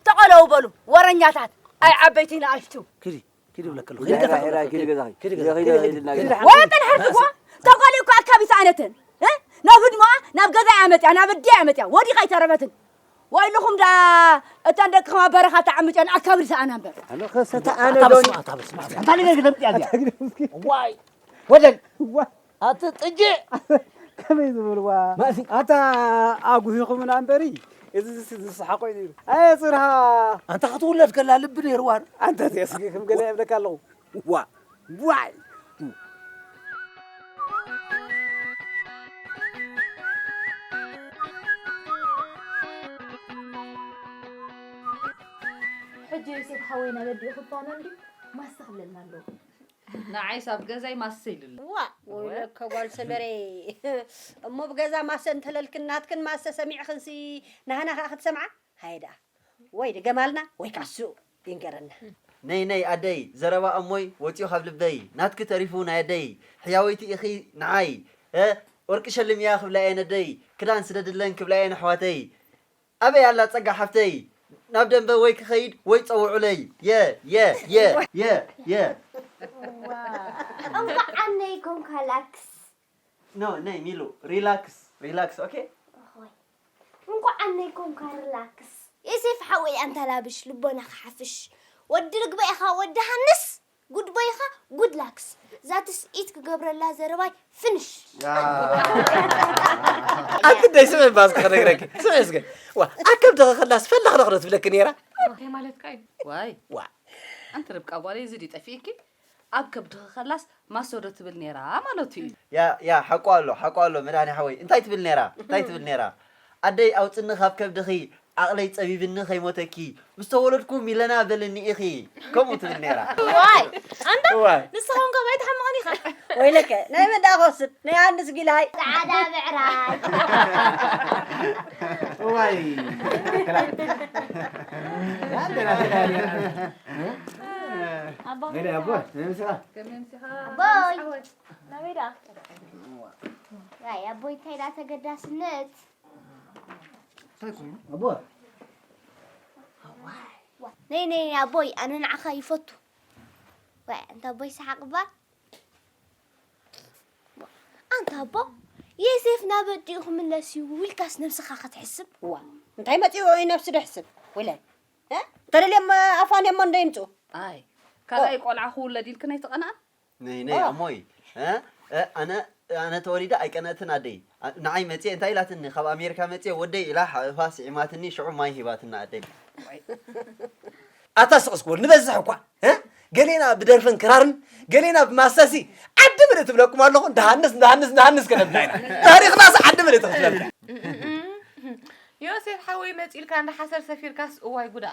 ተቐለው በሉ፣ ወረኛታት። ኣይ ዓበይቲ ንኣሽቱ። ኪዲ፣ ኪዲ ብለክ ኣለኹ። ሄራ፣ ሄራ፣ ኪዲ ገዛኺ። ኪዲ ገዛ፣ ኪዲ ኪዲ፣ ገዛ፣ ኪዲ ኪዲ፣ ገዛ። ኪዲ። ወረ ጠንሐርትዋ፣ ተጓሊ እኮ ኣካቢ ሰኣነትን። እ? ናብ ህድሞኣ፣ ናብ ገዛ እያ መጽያ፣ ናብ ኣዲያ እያ መጽያ። ወዲኻ ኣይተረፈትን። ወይልኹም ደኣ፣ እተን ደቅኹም ኣብ በረኻ ተዓሚጨን ኣካብዲ ሰኣና እምበር። ኣነ ኸሰተ ኣነ ኣታ ዶኒ። በስመ፣ ኣታ በስመ፣ ኣታ ነገር ግደም ጥያ እዚኣ። ዋይ። ወደል። ዋ። ኣቲ ጥጅእ! ከመይ ዝብልዋ? ማእሲ። ኣታ ኣጉሂኹምና እምበሪ፣ እዚ ዝስ-፣ ዝስሓቕ ኮይኑ እዩ። ኣየ ጽርሃ! ኣንታ ክትውለድ ከላ ልቢ ነይርዋ። ኣንታ እዚኣ ስጊ ከም ገለ የብለካ ኣለኹ። ዋ! ዋይ! ሕጂ ዮሴፍ ሓወይ ናብ ኣዲኡ ክፋኖ እንድዩ ማስታ ክብለልና ኣለዎ። ንዓይስ ኣብ ገዛይ ማሰ ኢሉኒ። ዋ፣ እወ። ወይለከ ጓል ሰመረ። እሞ ብገዛ ማሰ እንተለልክን ናትክን ማሰ ሰሚዕኽንሲ ናህና ከኣ ክትሰምዓ? ሃየ ደኣ። ወይ ድገማልና ወይ ከኣ እሱ ይንገረና። ነይ ነይ ኣደይ፣ ዘረባ ኣሞይ ወጺኡ ካብ ልበይ፣ ናትኪ ተሪፉ ናይ ኣደይ፣ ሕያወይቲ ኢኺ ንዓይ። እ፣ ወርቂ ሸልምያ ክብላ እየ ነደይ፣ ክዳን ስደድለን ክብላ እየን ኣሕዋተይ። ኣበይ ኣላ ጸጋ ሓፍተይ? ናብ ደንበ ወይ ክኸይድ ወይ ጸውዑለይ። የ፣ የ፣ የ፣ የ፣ የ። ዋው። እንኳዕ ዓነይ ኮንካ ላክስ። ኖ፣ ነይ ሚሉ፣ ሪላክስ፣ ሪላክስ፣ ኦኬ? ኦሆይ። እንኳዕ ዓነይ ኮንካ ሪላክስ። ዮሴፍ ሓወይ ኣንታ ላብሽ፣ ልቦና ክሓፍሽ። ወዲ ርግበ ኢኻ፣ ወዲ ሃንስ። ጉድ ቦይ ኢኻ፣ ጉድ ላክስ። ዛትስ ኢት ክገብረላ ዘረባይ ፍንሽ። ያ። ኣቲ ደይ ስምዒ ባስ ክነግረኪ። ስምዒ እስከ። ዋ፣ ኣብ ከብድኺ ከላስ ፈላኽ ለኽ ዶ ትብለኪ ነይራ? እንታይ ማለትካ እዩ? ዋይ። ዋ። ኣንቲ ርብቃ ጓለይ፣ እዚ ድዩ ጠፊእኪ? ኣብ ከብድኺ ከላስ ማሶ ዶ ትብል ነይራ ማለቱ እዩ። ያ፣ ያ፣ ሓቁ ኣሎ፣ ሓቁ ኣሎ፣ መድሃኒ ሓወይ። እንታይ ትብል ነይራ? እንታይ ትብል ነይራ? ኣደይ፣ ኣውጽኒ ካብ ከብድኺ፣ ዓቕለይ ጸቢብኒ ከይሞተኪ፣ ምስ ተወለድኩ ሚለና በልኒ ኢኺ። ከምኡ ትብል ነይራ። ዋይ፣ ኣንታ ዋይ። ንስኻ እውን ካብ ኣይትሓምቕን ኢኻ። ወይለከ፣ ናይ መን ደኣ ክወስድ? ናይ ኣንስ ጊላይ። ጻዕዳ ብዕራይ። ዋይ። ኣቦ፣ ገለ ኣቦ፣ ንምስኻ። ከመይ ኣምሲኻ? ኣቦይ። ናበይ ደኣ? ዋይ፣ ኣቦይ፣ እንታይ ደኣ ተገዳስነት? እንታይ ኮይኑ? ኣቦ። ነይ፣ ነይ፣ ኣቦይ፣ ኣነ ንዓኻ ይፈቱ። ዋይ፣ ኣንታ ኣቦይ ሰሓቕ እባ። ኣንታ ኣቦ፣ የሴፍ ናብ ኣዲኡ ክምለስ እዩ ኢልካስ ነብስኻ ክትሕስብ? ዋ፣ እንታይ መጺኡ እዩ ነብሱ ደሕስብ? ወለ፣ እ? ተደልዮም ኣፋንዮሞ እንዶ ይምጹ። ኣይ፣ ካልኣይ ቆልዓ ክውለድ ኢልክን ኣይትቐንኣን? ነይ፣ ነይ፣ ኦ። ኣሞይ፣ እ? እ፣ ኣነ፣ ኣነ ተወሊደ ኣይቀነእትን ኣደይ። ኣ-፣ ንዓይ መጽየ እንታይ ኢላትኒ? ካብ ኣሜሪካ መጽየ ወደይ ኢላ ሓቕፋ ስዒማትኒ፣ ሽዑ ማይ ሂባትና ኣደይ። ኣታ ስቕ እስኪ በሉ፣ ንበዝሕ እኳ፣ እ? ገሌና ብደርፍን ክራርን፣ ገሌና ብማሰሲ ዓዲ ምልእ ትብለኩም ኣለኹ። እንዳሃንስ፣ እንዳሃንስ፣ እንዳሃንስ ከነብላ ኢና። ታሪኽናስ ዓዲ ምልእ ትኽፍለልና። ዮሴፍ ሓወይ መጺልካ እንዳ ሓሰር ሰፊርካስ እዋይ ጉዳ።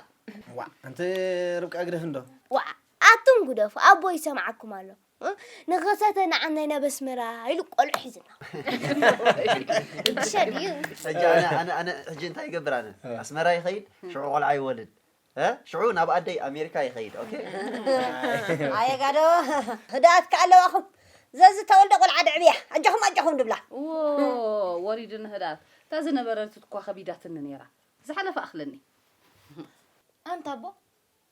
ዋ፣ ኣንቲ ርብቃ ግደፍ እንዶ። ዋ፣ ኣቱም ጉደፉ፣ ኣቦ ይሰምዓኩም ኣሎ። እ? ንኸሰተ ንዓናይ ናብ ኣስመራ ኢሉ ቆልዑ ሒዝና። ይትሸድ እዩ። ሕጂ ኣነ፣ ኣነ፣ ኣነ ሕጂ እንታይ ይገብር ኣነ? ኣስመራ ይኸይድ፣ ሽዑ ቆልዓ ይወልድ። እ? ሽዑ ናብ ኣደይ ኣሜሪካ ይኸይድ። ኦኬ? ኣየ ጋዶ፣ ህድኣት ከ ኣለዋኹም። ዘዝተወልደ ቆልዓ ደዕብያ። ኣጆኹም፣ ኣጆኹም ድብላ። እዎ፣ ወሪድኒ ህድኣት። እታ ዝነበረት እኳ ከቢዳትኒ ነይራ። ዝሓለፈ ኣኽለኒ። ኣንታ ኣቦ፣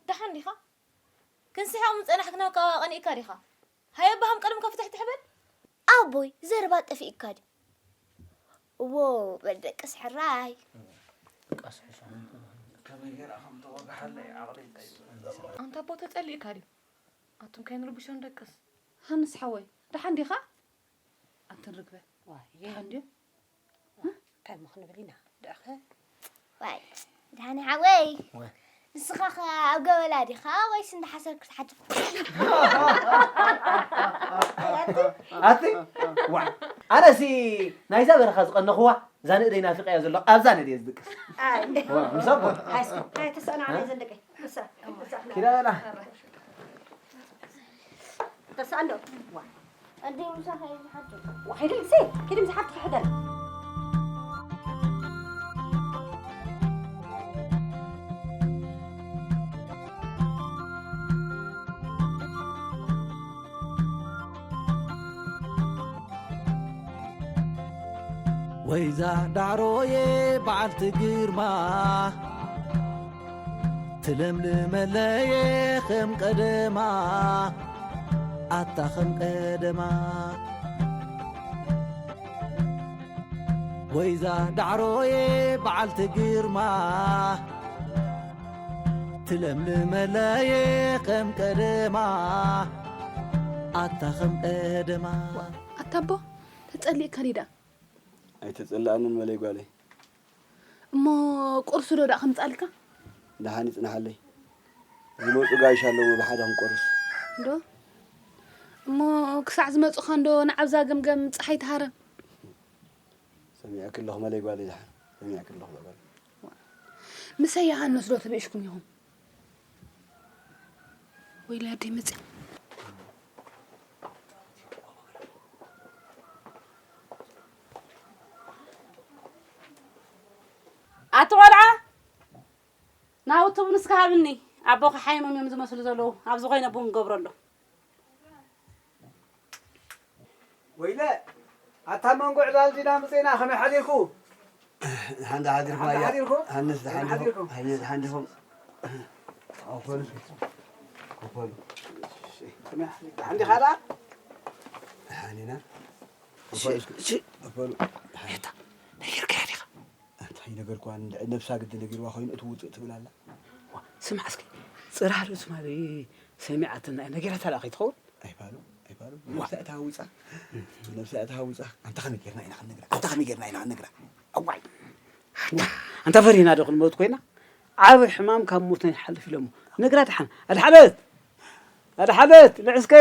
ደሓን ዲኻ? ክንስሕቕ ምጸናሕክና እኳ ቀኒእካ ዲኻ? ሃየ ኣባ ሃም ቀደምካ ፍትሕትሕ በል። ኣቦይ፣ ዘረባ ጠፊእካ ድዩ? እዎ፣ በል ደቅስ ሕራይ። ኣንታ ኣቦ ተጸሊእካ ድዩ? ኣቱም ከይንርብሾ ንደቅስ። ሃንስ ሓወይ፣ ደሓን ዲኻ? ኣንትን ርግበ። ዋየ። ደሓን ድዮም? እንታይ እሞ ክንብል ኢና? ደኣኸ? ዋይ፣ ደሓን ሓወይ። ወይ። ንስኻ ኸ ኣብ ገበላ ዲኻ ወይስ እንዳ ሓሰር ክትሓድር? ኣቲ? ዋ፣ ኣነሲ ናይዛ በረኻ ዝቐነኽዋ፣ እዛ ንእደይ ናፊቐያ ዘሎ፣ ኣብዛ ንእደይ ዝድቅስ። ኣይ። ዋ፣ ምስ ኣቦ። ሃይስኩል፣ ሃይ፣ ተሰኣና፣ ሃ? ዘን ደቀይ። ተሰኣ፣ ተሰኣ። ኪዳ በላ። ተስኣንዶ? ዋ። ኣደይ ምሳኻ እየ ዝሓድር። ዋ፣ ኪዲ ምሲ፣ ኪዲ ምሲ ሓብቲ ክሕደር። ወይዛ ዳዕሮየ በዓልቲ ግርማ፣ ትለምልመለየ ከም ቀደማ፣ ኣታ ከም ቀደማ። ወይዛ ዳዕሮየ በዓልቲ ግርማ፣ ትለምልመለየ ከም ቀደማ፣ ኣታ ከም ቀደማ። ኣታ ኣቦ፣ ተጸሊእካ ዲዳ? ኣይተጸላእንን መለይ ጓለይ። እሞ ቁርሲ ዶ ደኣ ከምጻልካ? ደሓን ይጽናሓለይ። ዝመጹ ጋይሽ ኣለዉ ብሓደ ክንቆርስ። እንዶ? እሞ ክሳዕ ዝመጹኻ እንዶ ንዓብዛ ገምገም ጸሓይ ትሃረም። ሰሚዐኪ ኣለኹ መለይ ጓለይ ደሓን። ሰሚዐኪ ኣለኹ በል። ምሰ ዮሃንስ ዶ ተበኢሽኩም ኢኹም? ወይለ ኣደይ መጽያ። ኣቲ ቆልዓ፣ ናውቲ ቡን እስከ ሃብኒ። ኣቦኺ ሓይሞም እዮም ዝመስሉ ዘለዉ። ኣብዚ ኮይነ ቡን ክገብረሎም። ወይለ፣ ኣታ መንጎ ዕላል ዲና መጺእና፣ ከመይ ሓዲርኩ? ደሓን ዶ ሓዲርኩም? ደሓን ዶ ኣያ? ሓዲርኩም? ሃንስ፣ ደሓን ደሓን ዲኹም? ሓዲርኩም? ሃንስ፣ ደሓን ዲኹም? ኮፈሉ፣ ኮፈሉ። ከመይ ሓዲርኩም? ደሓን ዲኻ ደኣ? ደሓን ኢና። እሺ፣ ኮፈሉ እስኪ። እሺ። ኮፈሉ። ደሓን። የታ፣ ነጊርካያ ዲኻ? እንታይ ነገርኳ? እንድዒ ነብሳ ግዲ ነጊርዋ ኮይኑ፣ እቲ ውጽእ ትብል ኣላ። ዋ፣ ስማዕ እስኪ፣ ጽራህ ርእሱ ማለት ሰሚዓትና እያ፣ ነጊራታ ደኣ ከይትኸውን? ኣይፋሉ፣ ኣይፋሉ። ዋ። ነብሳ እያ ተሃዊጻ። ነብሳ እያ ተሃዊጻ። ኣንታ ከመይ ጌርና ኢና ክንነግራ? ኣንታ ከመይ ጌርና ኢና ክንነግራ? ኣዋይ። ኣንታ፣ ኣንታ ፈሪህና ዶ ክንሞት ኮይና? ዓቢ ሕማም ካብ ሞት ኣይሓልፍ ኢሎሞ። ነግራ ደሓን። ኣድሓነት! ኣድሓነት! ንዕስከ!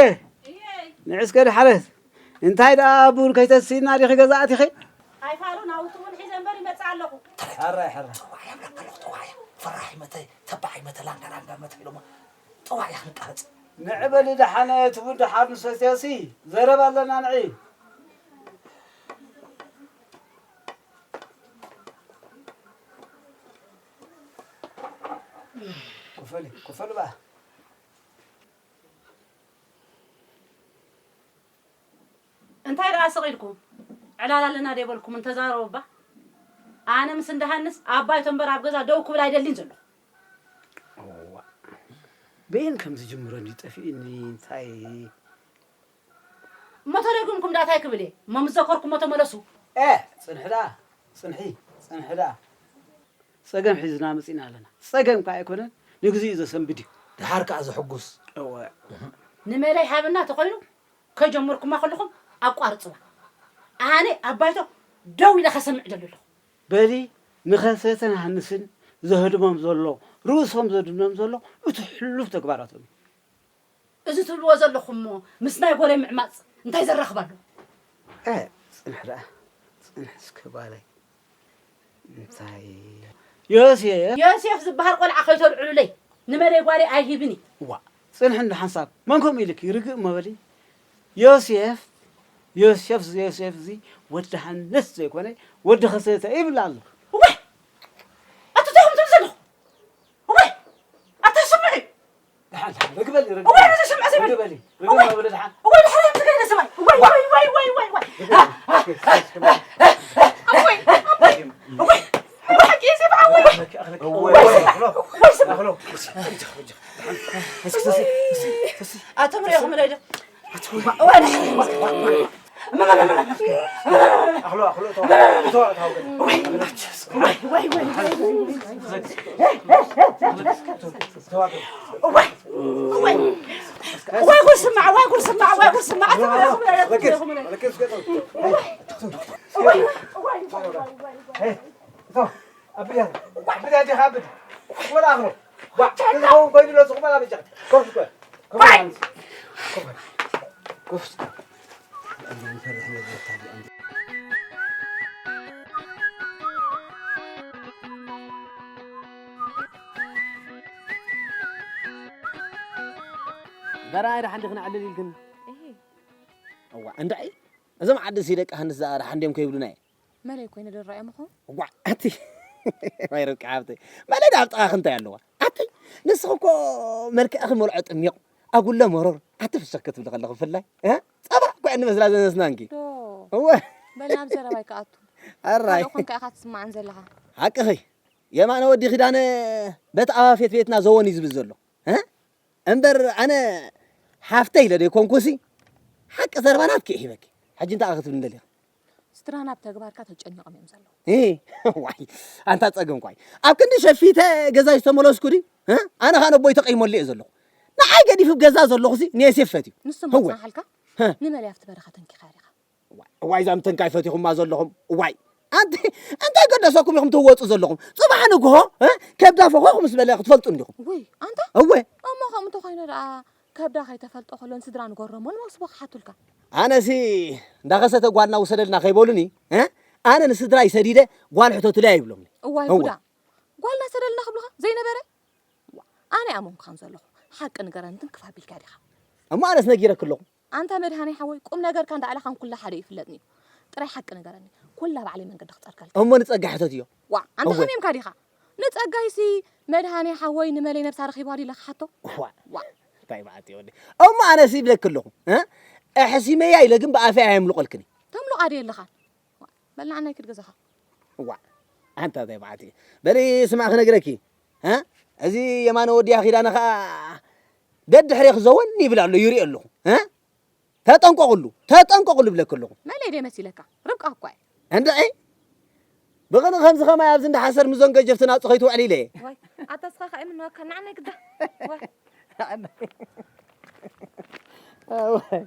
እየይ። ንዕስከ ኣድሓነት! እንታይ ደኣ ቡን ከይተስኢና ዲኺ ገዛ ኣቲኺ? ኣይፋሉ፣ ናውቲ እውን ሒዘ እምበር ይመጽእ ኣለኹ። ሕራይ፣ ሕራይ። ጽዋዕ የብለካ ኣለኹ፣ ጽዋዕ። ፈራሕ ይመተ፣ ተባዕ ይመተ፣ ላንጋ ላንጋ መተ ኢሎሞ። ጽዋዕ እያ ክንቃረጽ። ንዒ በሊ ደሓነ፣ እቲ ቡን ደሓር ንሰትዮሲ፣ ዘረባ ኣለና ንዒ። ክፈሊ፣ ክፈሊ በኣ። እንታይ ደኣ ስቕ ኢልኩም? ዕላል ኣለና ዶ ይበልኩም? እንተዛረቡ እባ። ኣነ ምስ እንዳ ሃንስ ኣባይቶ እምበር ኣብ ገዛ ደው ክብል ኣይደልን ዘሎ። እዋ። በየን ከም ዝጅምሮ እንዲ ጠፊእኒ፣ እንታይ? እሞ ተደግምኩም ዳታይ ክብል እየ? እሞ ምስ ዘከርኩሞ ተመለሱ። ኤ፣ ጽንሒ ደኣ፣ ጽንሒ፣ ጽንሒ ደኣ። ጸገም ሒዝና መጺና ኣለና። ጸገም ከኣ ኣይኮነን፣ ንግዚኡ ዘሰንብድ እዩ። ደሓር ከኣ ዘሐጉስ። እወ። ንመለይ ሃብና ተኾይኑ፣ ከጀመርኩማ ከለኹም ኣቋርጽዋ። ኣነ ኣብ ባይቶ ደው ኢለ ከሰምዕ ደሊ ኣለኹ። በሊ፣ ንኸሰተን ሃንስን ዘህድሞም ዘሎ፣ ርእሶም ዘድኖም ዘሎ፣ እቲ ሕሉፍ ተግባራቶም እዩ። እዚ ትብልዎ ዘለኹም እሞ ምስ ናይ ጎረይ ምዕማጽ እንታይ ዘራኽብ ኣሎ? እ፣ ጽንሕ ደኣ፣ ጽንሕ እስከ ጓለይ። እንታይ? ዮሴፍ። ዮሴፍ ዝበሃል ቆልዓ ከይተልዕሉለይ፣ ንመለይ ጓለይ ኣይሂብን እየ። ዋ፣ ጽንሕ እንዶ ሓንሳብ፣ መን ከምኡ ኢልኪ? ርግእ እሞ በሊ። ዮሴፍ፣ ዮሴፍ፣ ዮሴፍ እዚ ወዲ ሃንስ ዘይኮነ፣ ወዲ ከሰተ ይብል ኣሎ። እዋይ! ኣቶ እንታይ ኢኹም ትብሉ ዘለኹም? እዋይ! ኣታ ስምዒ! ደሓን፣ ደሓን፣ ርግበሊ፣ ርግበሊ። እዋይ፣ ነዚ ስምዒ ዘይብሉ። ርግበሊ፣ ርግበሊ፣ እዋይ! ወደ ደሓን። እዋይ፣ ድሕሪ ትገኝ ሰብኣይ። እዋይ፣ ዋ! ዋይ፣ ዋይ፣ ዋይ፣ ዋይ፣ ዋይ። ርግበሊ። እዋይ፣ እዋይ፣ እዋይ፣ ሓቂ እዩ፣ ሰብኣይ፣ እዋይ። እዋይ፣ እዋይ፣ ስምዒ። እዋይ፣ ስምዒ። ኣቶም ሪኦም ምለደ። ዋይ ጉድ ስማዕ፣ ዋይ ጉድ ስማዕ፣ ዋይ ጉድ ስማዕ። ኣቢዳ፣ ኣቢዳ ዲኻ ኣቢዳ? ወላ ኣኽሎ። ዋ፣ እዚ ኸውን ኮይኑ ኣሎ፣ ዝኹም ኣላ በጃ። ኮፍ፣ ኮፍ፣ ኮፍ፣ ኮፍ፣ ኮፍ፣ ኮፍ። ጋራ ደሓን ዲኽን ዓልል ኢልክን? እሂ። እዋ፣ እንታይ? እዞም ዓዲ ሲ ደቂ ሃንስ ደኣ ደሓን ድዮም ከይብሉና እየ? መለይ ኮይነ ዶ ረኣዮም እኾ? እዋ፣ ኣቲ። ወይ ርብቃ ሃብተይ። መለይ ደኣ ኣብ ጥቓኺ እንታይ ኣለዋ? ኣቲ፣ ንስኺ እኮ መልክዕኺ መልዖ ጥሚቕ፣ ኣጉለ መሮር፣ ኣቲ ፍሸክ ክትብሊ ከለኺ ብፍላይ፣ እ? ጸባ እኮ እየን ዝመስላ ዘነስናንኪ። ዶ። እወ። በል ናብ ዘረባይ ክኣቱ። ኣራይ። ካልእ ኮንካ ኢኻ ትስማዓን ዘለኻ። ሓቅኺ። የማነ ወዲ ኪዳነ በቲ ኣባፌት ቤትና ዘወን እዩ ዝብል ዘሎ። እ? እምበር ኣነ ሓፍተይ ኢለ ደይኮንኩሲ፣ ሓቂ ዘረባ ናትኪ እየ ሂበኪ። ሕጂ እንታይ ክትብሊ እንደሊኺ? ስድራና ብተግባርካ ተጨኒቖም እዮም ዘለዉ። እ፣ ዋይ፣ ኣንታ ጸገም ኳይ። ኣብ ክንዲ ሸፊተ ገዛይ ዝተመለስኩ ድዩ? እ? ኣነ ኸኣ ነቦይ ተቐይመሉ እየ ዘለኹ። ንዓይ ገዲፉ ገዛ ዘለኹሲ ንየሴፍ ፈትዩ። ንሱ እሞ ህወ። ጽናሓልካ? ሀ። ንመለይ ኣብቲ በረኻ ተንኪኻ ዲኻ? እዋይ፣ እዋይ፣ እዛ ምትንካይ ፈቲኹማ ዘለኹም። እዋይ፣ ኣንቲ፣ እንታይ ገደሰኩም ኢኹም ትወጹ ዘለኹም? ጽባሕ ንግሆ፣ እ? ከብዳ ፈኾኹ ምስ በለ ክትፈልጡ እንዲኹም። ውይ፣ ኣንታ? እወ። እሞ ከምኡ እንተኾይኑ ደኣ ከብዳ ከይተፈልጦ ከሎ ንስድራ ንጎረሞን መልስቦ ክሓቱልካ። ኣነሲ እንዳኸሰተ ጓልና ውሰደልና ከይበሉኒ፣ እ? ኣነ ንስድራይ ሰዲደ ጓል ሕተቱለይ ኣይብሎምኒ። እዋይ እወ። ጉዳ። ጓልና ሰደልና ክብሉኻ ዘይነበረ? ዋ፣ ኣነ ኣመንኩኻን ዘለኹ። ሓቂ ንገረኒ፣ ትንክፍ ኣቢልካ ዲኻ? እሞ ኣነስ ነጊረኪ ኣለኹ። ኣንታ መድሃኔ ሓወይ፣ ቁም ነገርካ እንዳኣለኻን ኩላ ሓደ ይፍለጥኒ እዩ። ጥራይ ሓቂ ንገረኒ። ኩላ ባዕለይ መንገዲ ክጸርጋልካ። እሞ ንጸጋ ሕተትዮ። ዋ፣ ኣንታ እወ። ሓሚምካ ዲኻ? ንጸጋይሲ መድሃኔ ሓወይ ንመለይ ነብሳ ረኺባ ድዩ ኢለ ክሓቶ? ዋ። ዋ። እንታይ መዓት እዩ ወዲ? እሞ ኣነስ ይብለኪ ኣለኹ፣ እ? ኣሕሲመያ ኢለ ግን ብኣፈይ ኣየምልቆልክን። ተምልቓ ድየ ኣለኻ? በል ንዓናይ ክድ ገዛኻ። ዋ፣ ኣንታ እንታይ መዓት እዩ? በሊ ስማዕ ክነግረኪ፣ እ? እዚ የማነ ወዲያ ኪዳነ ኸኣ ደድሕሬኺ ዘወን ይብል ኣሎ፣ ይሪኦ ኣለኹ፣ እ? ተጠንቀቕሉ፣ ተጠንቀቕሉ ብለኪ ኣለኹ። መለይ ደይ መሲለካ? ርብቃ እኳ እየ። እንድዒ፣ ብቕኒ ከምዚ ኸማይ ኣብዚ እንዳ ሓሰር ምዞን ገጀፍትን ኣውፂ ከይትውዕሊ ኢለ እየ። ዋይ፣ ኣታ እስኻ ኸኣ የምንወካ፣ ንዓናይ ግዳ። ዋይ። ኣዋይ።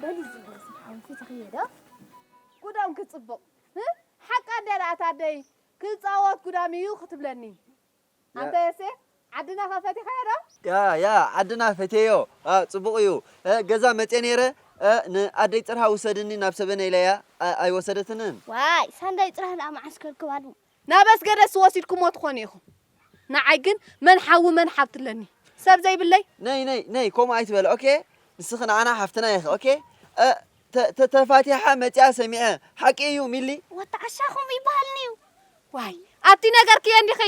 በሊ እዚ በስመ ኣብ ፊትኺ እየ ዶ? ጉዳም ክጽቡቕ። እ? ሓቃ እንድያ ደኣ እታ ኣደይ፣ ክጻወት ጉዳም እዩ ክትብለኒ። ያ- ኣንታ የሴፍ፣ ዓድና ከ ፈቲኻዮ ዶ? ያ፣ ያ፣ ዓድና ፈትየዮ። ኣ፣ ጽቡቕ እዩ። እ፣ ገዛ መጽየ ነይረ፣ እ፣ ንኣደይ ጽርሃ ውሰድኒ ናብ ሰበነ ኢለያ፣ ኣ፣ ኣይወሰደትንን። ዋይ፣ ሳንዳይ ጽርሃ ደኣ መዓስ ከርክባሉ? ናብ ኣስገደስ ወሲድኩሞ ትኾኑ ኢኹም። ንዓይ ግን መን ሓዊ መን ሓብቲ ኣለኒ። ሰብ ዘይብለይ? ነይ፣ ነይ፣ ነይ፣ ከምኡ ኣይትበል፣ ኦኬ? ንስኺ ንዓና ሓፍትና ኢኺ፣ ኦኬ? እ፣ ተ-፣ ተ-፣ ተፋቲሓ መጺኣ ሰሚዐ። ሓቂ እዩ፣ ሚሊ? ወዲ ዓሻ ከምኡ ይበሃል እዩ። ዋይ፣ ኣቲ ነገርክዮ እንዲኺ።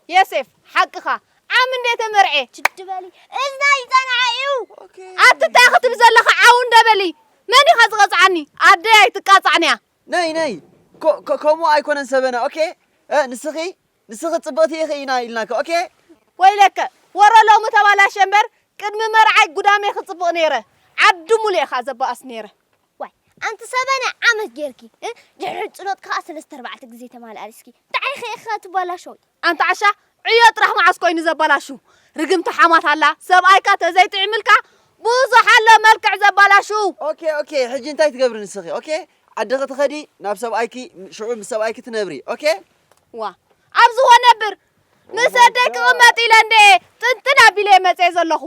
የሴፍ፣ ሓቅኻ። ዓም እንዴ ተመርዔ? ችድ በሊ። እዝና ይጸንዓ እዩ። ኦኬ። ኣቲ እንታይ ክትብል ዘለኻ? ዓው እንደ በሊ። መን ኢኻ ዝቐጽዓኒ? ኣደይ ኣይትቃጻዕንያ። ነይ፣ ነይ። ኮ-፣ ኮ-፣ ከምኡ ኣይኮነን ሰበነ፣ ኦኬ? እ፣ ንስኺ ንስኺ ጽብቕቲ ኢኺ ኢና ኢልናኪ። ኦኬ? ወይለከ፣ ወረ ሎሚ ተባላሸ እምበር፣ ቅድሚ መርዓይ ጉዳመይ ክጽብቕ ነይረ። ዓዲ ሙሉእ ኢኻ ዘባኣስ ነይረ። ዋይ፣ ኣንቲ ሰበና ዓመት ጌርኪ፣ እ? ድሕሪ ጽሎት ከኣ ሰለስተ ኣርባዕተ ግዜ ተማልኣልስኪ። እንታይ ኢኺ ኢኻ ትባላሸዊ? ኣንታ ዓሻ፣ ዕዮ ጥራሕ መዓስ ኮይኑ ዘባላሹ? ርግምቲ ሓማት ኣላ፣ ሰብኣይካ ተዘይጥዕምልካ፣ ብዙሕ ኣሎ መልክዕ ዘባላሹ። ኦኬ፣ ኦኬ፣ ሕጂ እንታይ ትገብሪ ንስኺ? ኦኬ? ዓዲ ክትኸዲ፣ ናብ ሰብኣይኪ፣ ሽዑ ምስ ሰብኣይኪ ትነብሪ። ኦኬ? ዋ፣ ኣብዚ ኾ ነብር። ምስ ኣደይ ክቕመጥ ኢለ እንደ ጥንጥን ኣቢለ መጽየ ዘለኹ።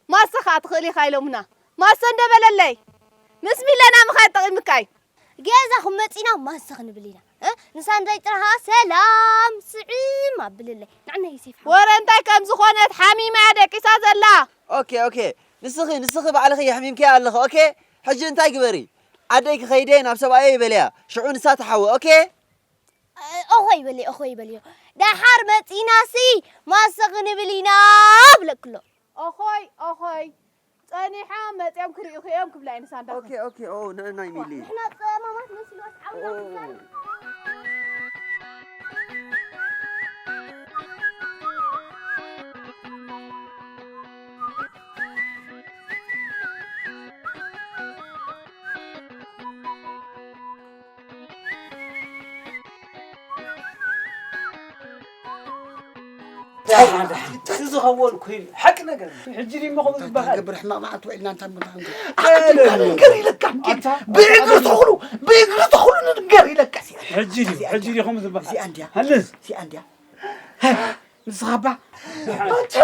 ማሰ ኸኣ ትኽእል ኢኻ ኢሎምና። ማሰ እንደ በለለይ። ምስ ሚለና ምኻድ ጠቒምካ እዩ። ገዛኹም መጺና ማሰ ክንብል ኢና። እ? ንሳ እንታይ ጥራሃ ሰላም ስዕም ኣብልለይ። ንዓና ይሴፍ ሓው። ወረ እንታይ ከም ዝኾነት ሓሚማ እያ ደቂሳ ዘላ። ኦኬ፣ ኦኬ። ንስኺ፣ ንስኺ ባዕልኺ የሕሚምኪ ኣለኺ። ኦኬ? ሕጂ እንታይ ግበሪ? ዓደይ ክኸይደ ናብ ሰብኣየይ በልያ። ሽዑ ንሳ ትሓዊ። ኦኬ? እ፣ ኦሆይ በልዮ፣ ኦሆይ በልዮ። ደሓር መጺናሲ ማሰ ክንብል ኢና ብለክሎ። ኦኾይ፣ ኦኾይ። ጸኒሖም መጺኦም ክርእዩኺ እዮም ክብላ እየን ንሳ እንዳኸ። ኦኬ፣ ኦኬ። ኦ፣ ንዕናይ ሚሊ። ንሕና ጸማማት መሲልዋስ ዓውና ኦ። ክዛረብ። እንታይ ዝኸውን ኮይኑ ሓቂ ነገር እዩ። ሕጂ ድሞ ከምኡ እንታይ ዝበሃል? ትገብር ሕማቕ መዓት ውዒልና እንታይ ምንታይ ንገር? ኣታ ነገር ኢለካ እንዴ? ኣታ ብእግሪ ተኽሉ፣ ብእግሪ ተኽሉ ንንገር ኢለካ። ሕጂ ድዩ? ሕጂ ድዩ ከምኡ ዝበሃል? እዚኣ እንድያ። ሃልስ? እዚኣ እንድያ። ንስኻ እባ ኣታ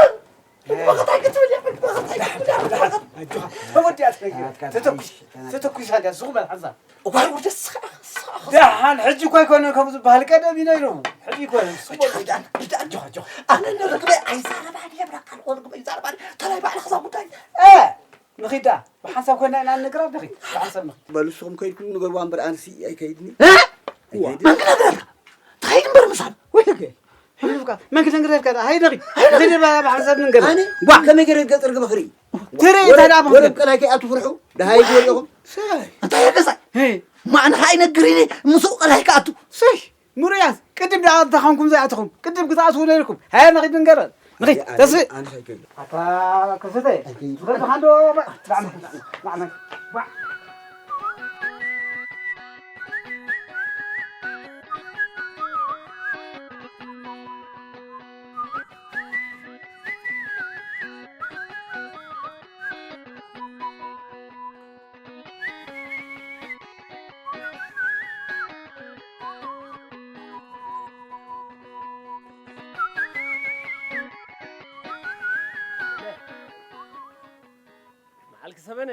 መኸታይ ክትብል እያ፣ መኸታይ ክትብል እያ። ኣጆኻ፣ ተወዲኣት ነገር። ተተኩስ፣ ተተኩስ ሃልያ፣ ዝኹ በል ሓንሳብ። እዋይ፣ ወደ ስኻ፣ ስኻ። ደሓን፣ ሕጂ እኮ ኣይኮነን ከምኡ ዝበሃል፣ ቀደም እዩ ነይሩ። ሕጂ ኣይኮነን፣ እሱ ኣጆኻ፣ በሉ። ኣጆኻ፣ ኣጆኻ። ኣነ ንርግበይ ኣይዛረባን እየ፣ ብራካ ልኾን ርግበይ ኣይዛረባን። ተላይ ባዕልኻ እዛ ጉዳይ። እ፣ ንኺዳ፣ ብሓንሳብ ኮይና ኢና ንነግራ፣ ንኺድ፣ ብሓንሳብ ንኺድ። በሉ፣ ንስኹም ከይድኩም ንገርዋ እምበር፣ ኣነሲ ኣይከይድን እየ። እ? ኣይከይድን። መን ክነግረልካ? ትኸይድ እምበር ምሳል። ወይ ተገ። ሕሉፍካ፣ መን ክነግረልካ? ሃይ ንኺድ። ሃይ ንኺድ። ንኺድ፣ ብሓንሳብ ንንገር። ኣነ ጓ። ከመይ ገይረ ገጽ ርግበ ክርኢ? ትርኢ ወረ-፣ ተዳ ወረ መኽደን። ቀላይ ከይኣቱ ፍርሑ። ደሃይ ዝበለኹም። ሰይ። እንታይ ገዛይ? ሄ። ማዕንኻ ኣይነግር ኢለ ምስኡ ቀላይ ክኣቱ። ሰይ። ምሩያት፣ ቅድም ደኣ እንተኾንኩም ዘይኣተኹም፣ ቅድም ክትኣትዉ ነይርኩም። ሃየ፣ ንኺድ ንገረን። ንኺድ፣ ኣነ፣ ተስፊ። ኣነ፣ ኣነ ኣይከይድን። ኣታ፣ ከሰተ። ኣይከይድን። ዝኸድኻ እንዶ፣ ባ-፣ ባ-፣ ባ-፣ ባ-፣ መዓልኪ ሰበነ፣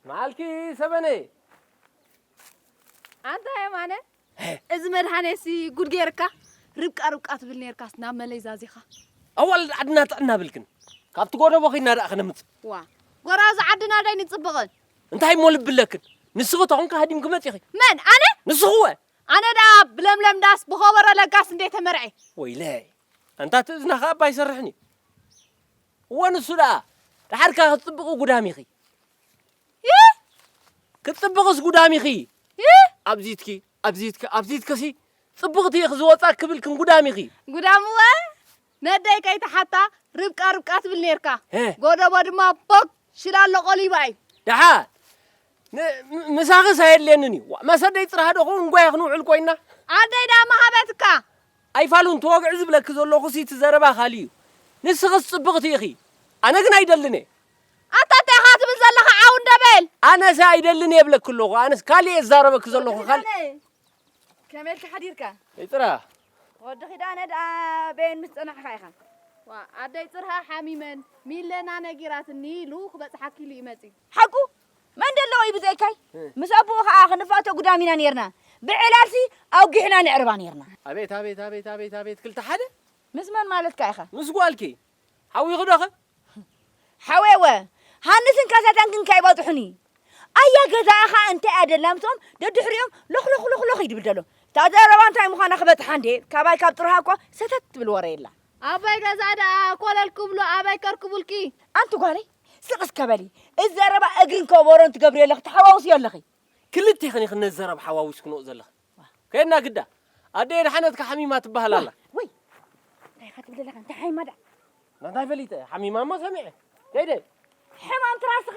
መዓልኪ ሰበነ። ኣንታ የማነ፣ ሄ። እዚ መድሃኔሲ ጉድ ጌርካ። ርብቃ ርብቃ ትብል ኔርካስ ናብ መለይ ዛዚኻ። ኣዋልድ ዓድና ጥዕና ብልክን። ካብቲ ጎደቦ ኺድና ደኣ ክነምጽእ። ዋ፣ ጎራዙ ዓድና ዶ ኣይንጽብቕን? እንታይ እሞ ልቢ ኣለክን? ንስኺ ተኾንካ ሃዲምኪ መጺኺ። መን? ኣነ? ንስኺ ወ? ኣነ ደኣ ብለምለም ዳስ ብኸበሮ ለጋስ እንዴ ተመርዐ። ወይለይ፣ ኣንታ እቲ እዝና ኸኣ እባ ኣይሰርሕን እዩ። እወ፣ ንሱ ደኣ ደሓርካ ክትጽብቒ ጉዳም ኢኺ። እ? ክትጽብቕስ ጉዳም ኢኺ። እ? ኣብዚትኪ፣ ኣብዚትኪ፣ ኣብዚትኪሲ ጽብቕቲ ኢኺ ዝወጻ ክብልክን ጉዳም ኢኺ። ጉዳም እወ፣ ነደይ ከይትሓታ ርብቃ ርብቃ ትብል ኔርካ። ሄ። ጎደቦ ድማ ቦግ ሽላሎ ቆሊባ እዩ። ደሓ፣ ን-፣ ም-፣ ምሳኽስ ኣየድልየንን እዩ። ዋ፣ መሰደይ ጽርሃ ዶ ኹን ጓያ ክንውዕል ኮይና? ኣደይ ዳ መሃበትካ። ኣይፋሉን ተወግዒ ዝብለኪ ዘለኹ ሲ እቲ ዘረባ ካልእ እዩ። ንስኽስ ጽብቕቲ ኢኺ። ኣነ ግን ኣይደልን እየ። ኣታ እንታይ ኢኻ ትብል ዘለኻ ዓው እንደ በል። ኣነስ ኣይደልን እየ እብለኪ ኣለኹ። ኣነስ ካልእ እየ ዝዛረበኪ ዘለኹ፣ ካልእ። ኣነ ከመይ ኢልካ ሓዲርካ? ይጥራ። ወዲ ኪዳነ ደኣ በየን ምስ ጸናሕካ ኢኻ? ዋ፣ ኣደይ ጽርሃ ሓሚመን፣ ሚለና ነጊራትኒ ኢሉ ክበጽሓኪ ኢሉ እዩ መጺኡ። ሓቁ? መን ደለዎ እዩ ብዘይካይ? እ። ምስ ኣቦኡ ኸኣ ክንፋቶ ጉዳም ኢና ኔርና። ብዕላልሲ ኣውጊሕና ነዕርባ ኔርና። ኣቤት፣ ኣቤት፣ ኣቤት፣ ኣቤት፣ ኣቤት፣ ክልተ ሓደ? ምስ መን ማለትካ ኢኻ? ምስ ጓልኪ። ሓዊኹ ዶኸ? ሓወይወ፣ ሃንስን ካሳታንክን ከይበጽሑኒ። ኣያ ገዛእኻ እንታይ ኣደላምቶም ደድሕሪኦም ሎኽ ሎኽ ሎኽ ሎኽ ይድብል ደሎ። እታ ዘረባ እንታይ ምዃና ክበጽሓ እንዴ፣ ካባይ ካብ ጥርሃ እኮ ሰተት ትብል ወረ የላ። ኣባይ ገዛ ደኣ ኮለል ክብሉ ኣባይ ከርክቡልኪ። ኣንቲ ጓለይ፣ ስቕ እስከ በሊ። እዚ ዘረባ እግርን ከበሮን ትገብሪ ኣለኺ፣ ትሓዋውስዮ ኣለኺ። ክልቴኽን ኢኽን ነዚ ዘረባ ሓዋዊስክንኦ ዘለኽን። ከየና ግዳ፣ ኣደይ ድሓነትካ ሓሚማ ትበሃል ኣላ። ወይ እንታይ ኢኻ ትብል ኣለኻ? እንታይ ሓሚማ ደኣ? እንታይ ፈሊጠ? ሓሚማ እሞ ሰሚዐ። ከይደ። ሕማም ትራስኻ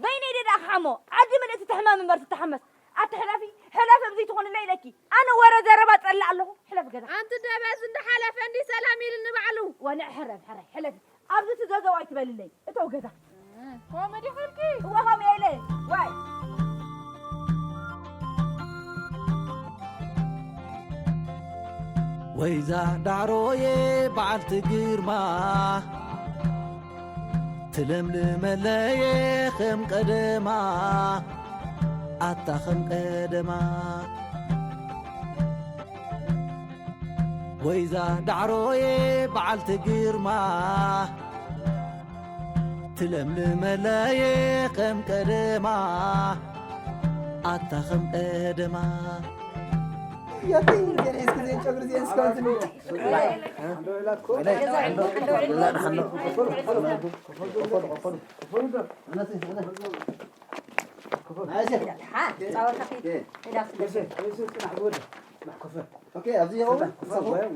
በይነይ ደኣ ክሓሞ። ዓዲ ምልእቲ ትሕመም እምበር ትተሓመስ። ኣቲ ሕለፊ፣ ሕለፊ ኣብዚ ትኾንለይ ኢለኪ። ኣነ ወረ ዘረባ ጸላእ ኣለኹ። ሕለፍ ገዛ። ኣንቲ ደበዝ እንዳሓለፈ እንዲ ሰላም ኢልኒ ባዕሉ። ወንዕ ሕረፍ ሕራይ ሕለፊ። ኣብዚ ትዘዘው ኣይትበልለይ። እተው ገዛ። ኮመዲ ኹልኪ። እወ፣ ከምኡ ኢለ። ዋይ። ወይዛ ዳዕሮየ በዓልቲ ግርማ፣ ትለምልመለየ ከም ቀደማ፣ ኣታ ከም ቀደማ። ወይዛ ዳዕሮየ በዓልቲ ግርማ፣ ትለምልመለየ ከም ቀደማ፣ ኣታ ከም ቀደማ። ኦኬ፣ ኣብዚ ይኸውን?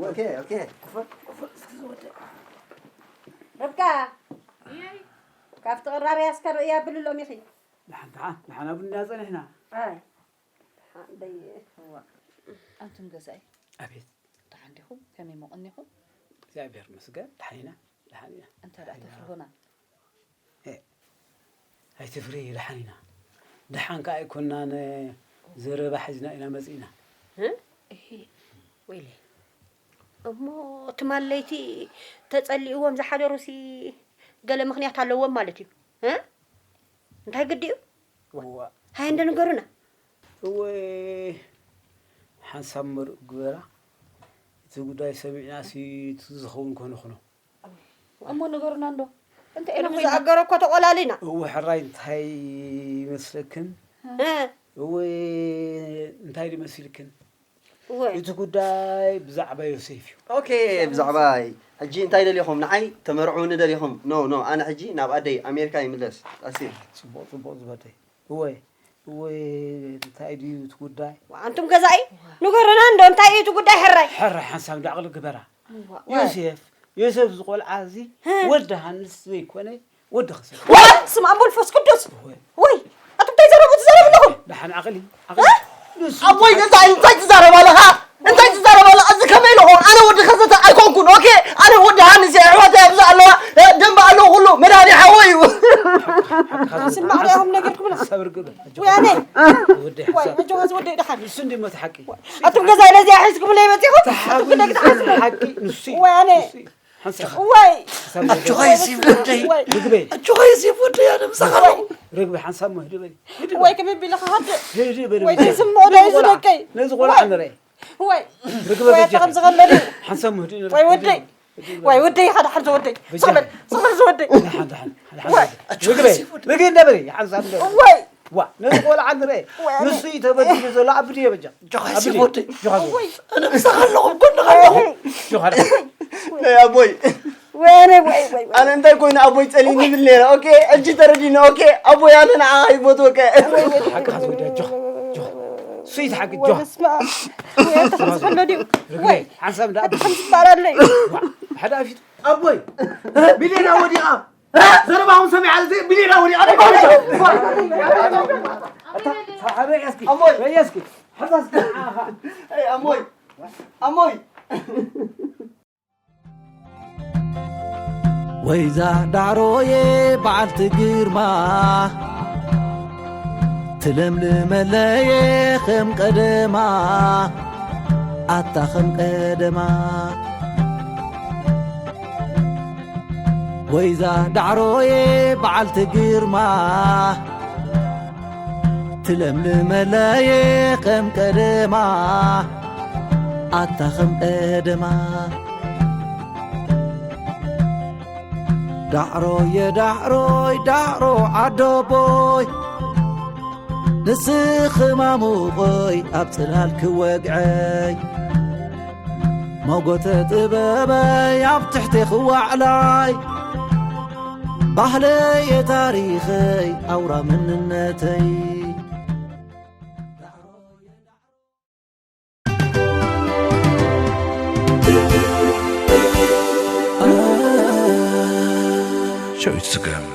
ኦኬ፣ ኦኬ። ርብቃ፣ ካብቲ ቅራርያ እስከ ርእያ ብልሎም ኢኺ። ደሓን፣ ደሓን፣ ደሓን፣ ኣብ እንዳ ጸኒሕና። ኣይ፣ ደይ-፣ እዋ። ኣንቱም ገዛኢ። ኣቤት። ደሓን ዲኹም? ከመይ ሞ ቀኒኹም? እግዚኣብሔር ይመስገን፣ ደሓን ኢና፣ ደሓን ኢና። እንታይ ደኣ ደሓን ኢና። ተፍርሁና? እ፣ ኣይትፍሪ፣ ደሓን ኢና። ደሓን ከኣ ኣይኮናን፣ ዘረባ ሒዝና ኢና መጺእና። እ? እሂ፣ ወይለይ። እሞ ትማል ለይቲ ተጸሊእዎም ዝሓደሩሲ ገለ ምኽንያት ኣለዎም ማለት እዩ። እ? እንታይ ግዲ እዩ? እዋ። ሃየ እንደ ንገሩና። እወ፣ ሓንሳብ መርእ ግበራ። እቲ ጉዳይ ሰሚዕናሲ እቲ ዝኸውን ኮነ ኹኖ። እሞ ንገሩና እንዶ። እንታይ ኢና እሞ ኮይና? ዝኣገረ እኮ ተቖላሊና። እወ፣ ሕራይ እንታይ ይመስለክን? እ። እወ፣ እንታይ ድመሲልክን? እወ። እቲ ጉዳይ ብዛዕባ ዮሴፍ እዩ። ኦኬ፣ ብዛዕባይ። ሕጂ እንታይ ደሊኹም? ንዓይ ተመርዕውኒ ደሊኹም? ኖ፣ ኖ፣ ኣነ ሕጂ ናብ ኣደይ ኣሜሪካ ይምለስ። ኣሲር። ጽቡቕ፣ ጽቡቕ ዝበደይ። እወ፣ እወ፣ እንታይ ድዩ እቲ ጉዳይ? ኣንቱም ገዛኢ፣ ንገሩና እንዶ፣ እንታይ እዩ እቲ ጉዳይ ሕራይ? ሕራይ ሓንሳብ እንዳዕቕሊ ግበራ። እዋ፣ እዋ። ዮሴፍ፣ ዮሴፍ ዝቆልዓ እዚ ህ። ወዲ ሃንስ ዘይኮነ፣ ወዲ ኸሰብ። ወይ፣ ስም ኣብ መንፈስ ቅዱስ። ወይ። ወይ፣ ኣቱም እንታይ ዘረቡ ትዛረቡ ኣለኹም? ደሓን ዓቕሊ፣ ዓቕሊ። እ? ንሱ ኣቦይ እንታይ ገዛኢ፣ እንታይ ትዛረብ ኣለኻ? እንታይ ትዛረብ ኣለኻ? እዚ ከመይ ኢሉ ኾን? ኣነ ወዲ ከሰተ ኣይኮንኩን፣ ኦኬ? ኣነ ወዲ ሃንስ እየ፣ ኣሕዋተይ ኣብዚ ኣለዋ፣ እ፣ ደንበ ኣለዉ ኩሉ፣ መድሃኒ ሓወይ እዩ። ሓቅኻ ስማዕ፣ ዝብል ዲኹም ነጊርኩምና። ሓሳብ ርግብ። ወያኔ። ወዲ ወይ፣ ሓሳብ። ኣጆኻ ዝወደይ ደሓን። ንሱ እንዲ ሞት ሓቂ። ኣቱም ገዛኢ ነዚኣ ሒዝኩምለይ መጺኹም? ተሓጉስ ክደግ ተሓስቡ። ሓቂ ንሱ እዩ። ወያኔ። ንሱ እዩ። ሓንሳብ። ወይ። ሓንሳብ ኣጆኻ ይሲብ ወደይ። ወይ። ርግበይ። ኣጆኻ ይሲብ ወደይ፣ ኣነ ምሳኻ ኣለኹ። ርግበይ፣ ሓንሳብ እሞ ህድእ በሊ። ህድእ ወይ፣ በሊ። ከመይ ቢለ ክሃድእ? ህድእ በሊ ወይ፣ በጃ። ትስምዑ ነዚ ዶ ቆልዓ፣ እዚ ደቀይ? ነዚ ቆልዓ ወይ። ንርኢ። ወይ። ርግበ ወይ፣ በጃ። ኣታ ከም ዝኸለሉ። ሓንሳብ እሞ ህድእ ንርኢ። ወይ፣ ወደይ። ህድእ በሊ። ወይ፣ ወደይ፣ ሓደ ሓንሳብ ወደይ። በጃ። ሰኸል፣ ሰኸል ዝወደይ። ደሓን፣ ደሓን፣ ደሓን። ወይ። ርግበይ፣ ርግበይ፣ እንደ በሊ፣ ሓንሳብ እንደ በሊ። ወይ። ዋ፣ ነዚ ቆልዓ ንርአ። ወይ ኣነ። ንሱ እዩ ተበዲሉ ዘሎ፣ ኣብድዮ በጃ። ጆኻ ኣብድዮ። ሲቦዲ። ጆኻ ዞ። ወይ። ኣነ ምሳኻ ኣለኹ፣ ኣብ ጎንኻ ኣለኹ። ጆኻ ዳ። ናይ ኣቦይ። ወይ ኣነ፣ ወይ፣ ወይ፣ ወይ። ኣነ እንታይ ኮይኑ ኣቦይ ጸሊኒ ይብል ነይረ። ኦኬ፣ ሕጂ ተረዲነ። ኦኬ፣ ኣቦይ ኣነ ንዓኻ ይፈትወካ። ሓቅኻ ዝወድያ፣ ጆኻ፣ ጆኻ። እሱ እዩ ተሓቂ፣ ወይ ጆኻ። በስመ ኣብ። ወይ ኣንተ ከምዚ ዘሎ ድዩ? ርግበይ፣ ወይ። ሓንሳብ እንዳ ሓደ ከምዚ ይባላል። ዋ፣ ሓደ ኣፊት። ኣቦይ፣ ሚሊዮና ወዲቓ። ዘረባኹም ሰሚዐ፣ እዚ ሚሊዮና ወዲቓ። ኣቦይ! ኣቦይ! ኣይ፣ ኣሞይ! ኣሞይ! ወይዛ ዳዕሮየ በዓልቲ ግርማ፣ ትለምልመለየ ከም ቀደማ፣ ኣታ ከም ቀደማ። ወይዛ ዳዕሮየ በዓልቲ ግርማ፣ ትለምልመለየ ከም ቀደማ፣ ኣታ ከም ቀደማ። ዳዕሮየ ዳዕሮይ ዳዕሮ ዓዶቦይ፣ ንስኺ ማሙቐይ ኣብ ጽላል ክወግዐይ፣ ሞጎተ ጥበበይ ኣብ ትሕቴኺ ዋዕላይ፣ ባህለየ ታሪኸይ ኣውራ መንነተይ። ዳዊት ስገም።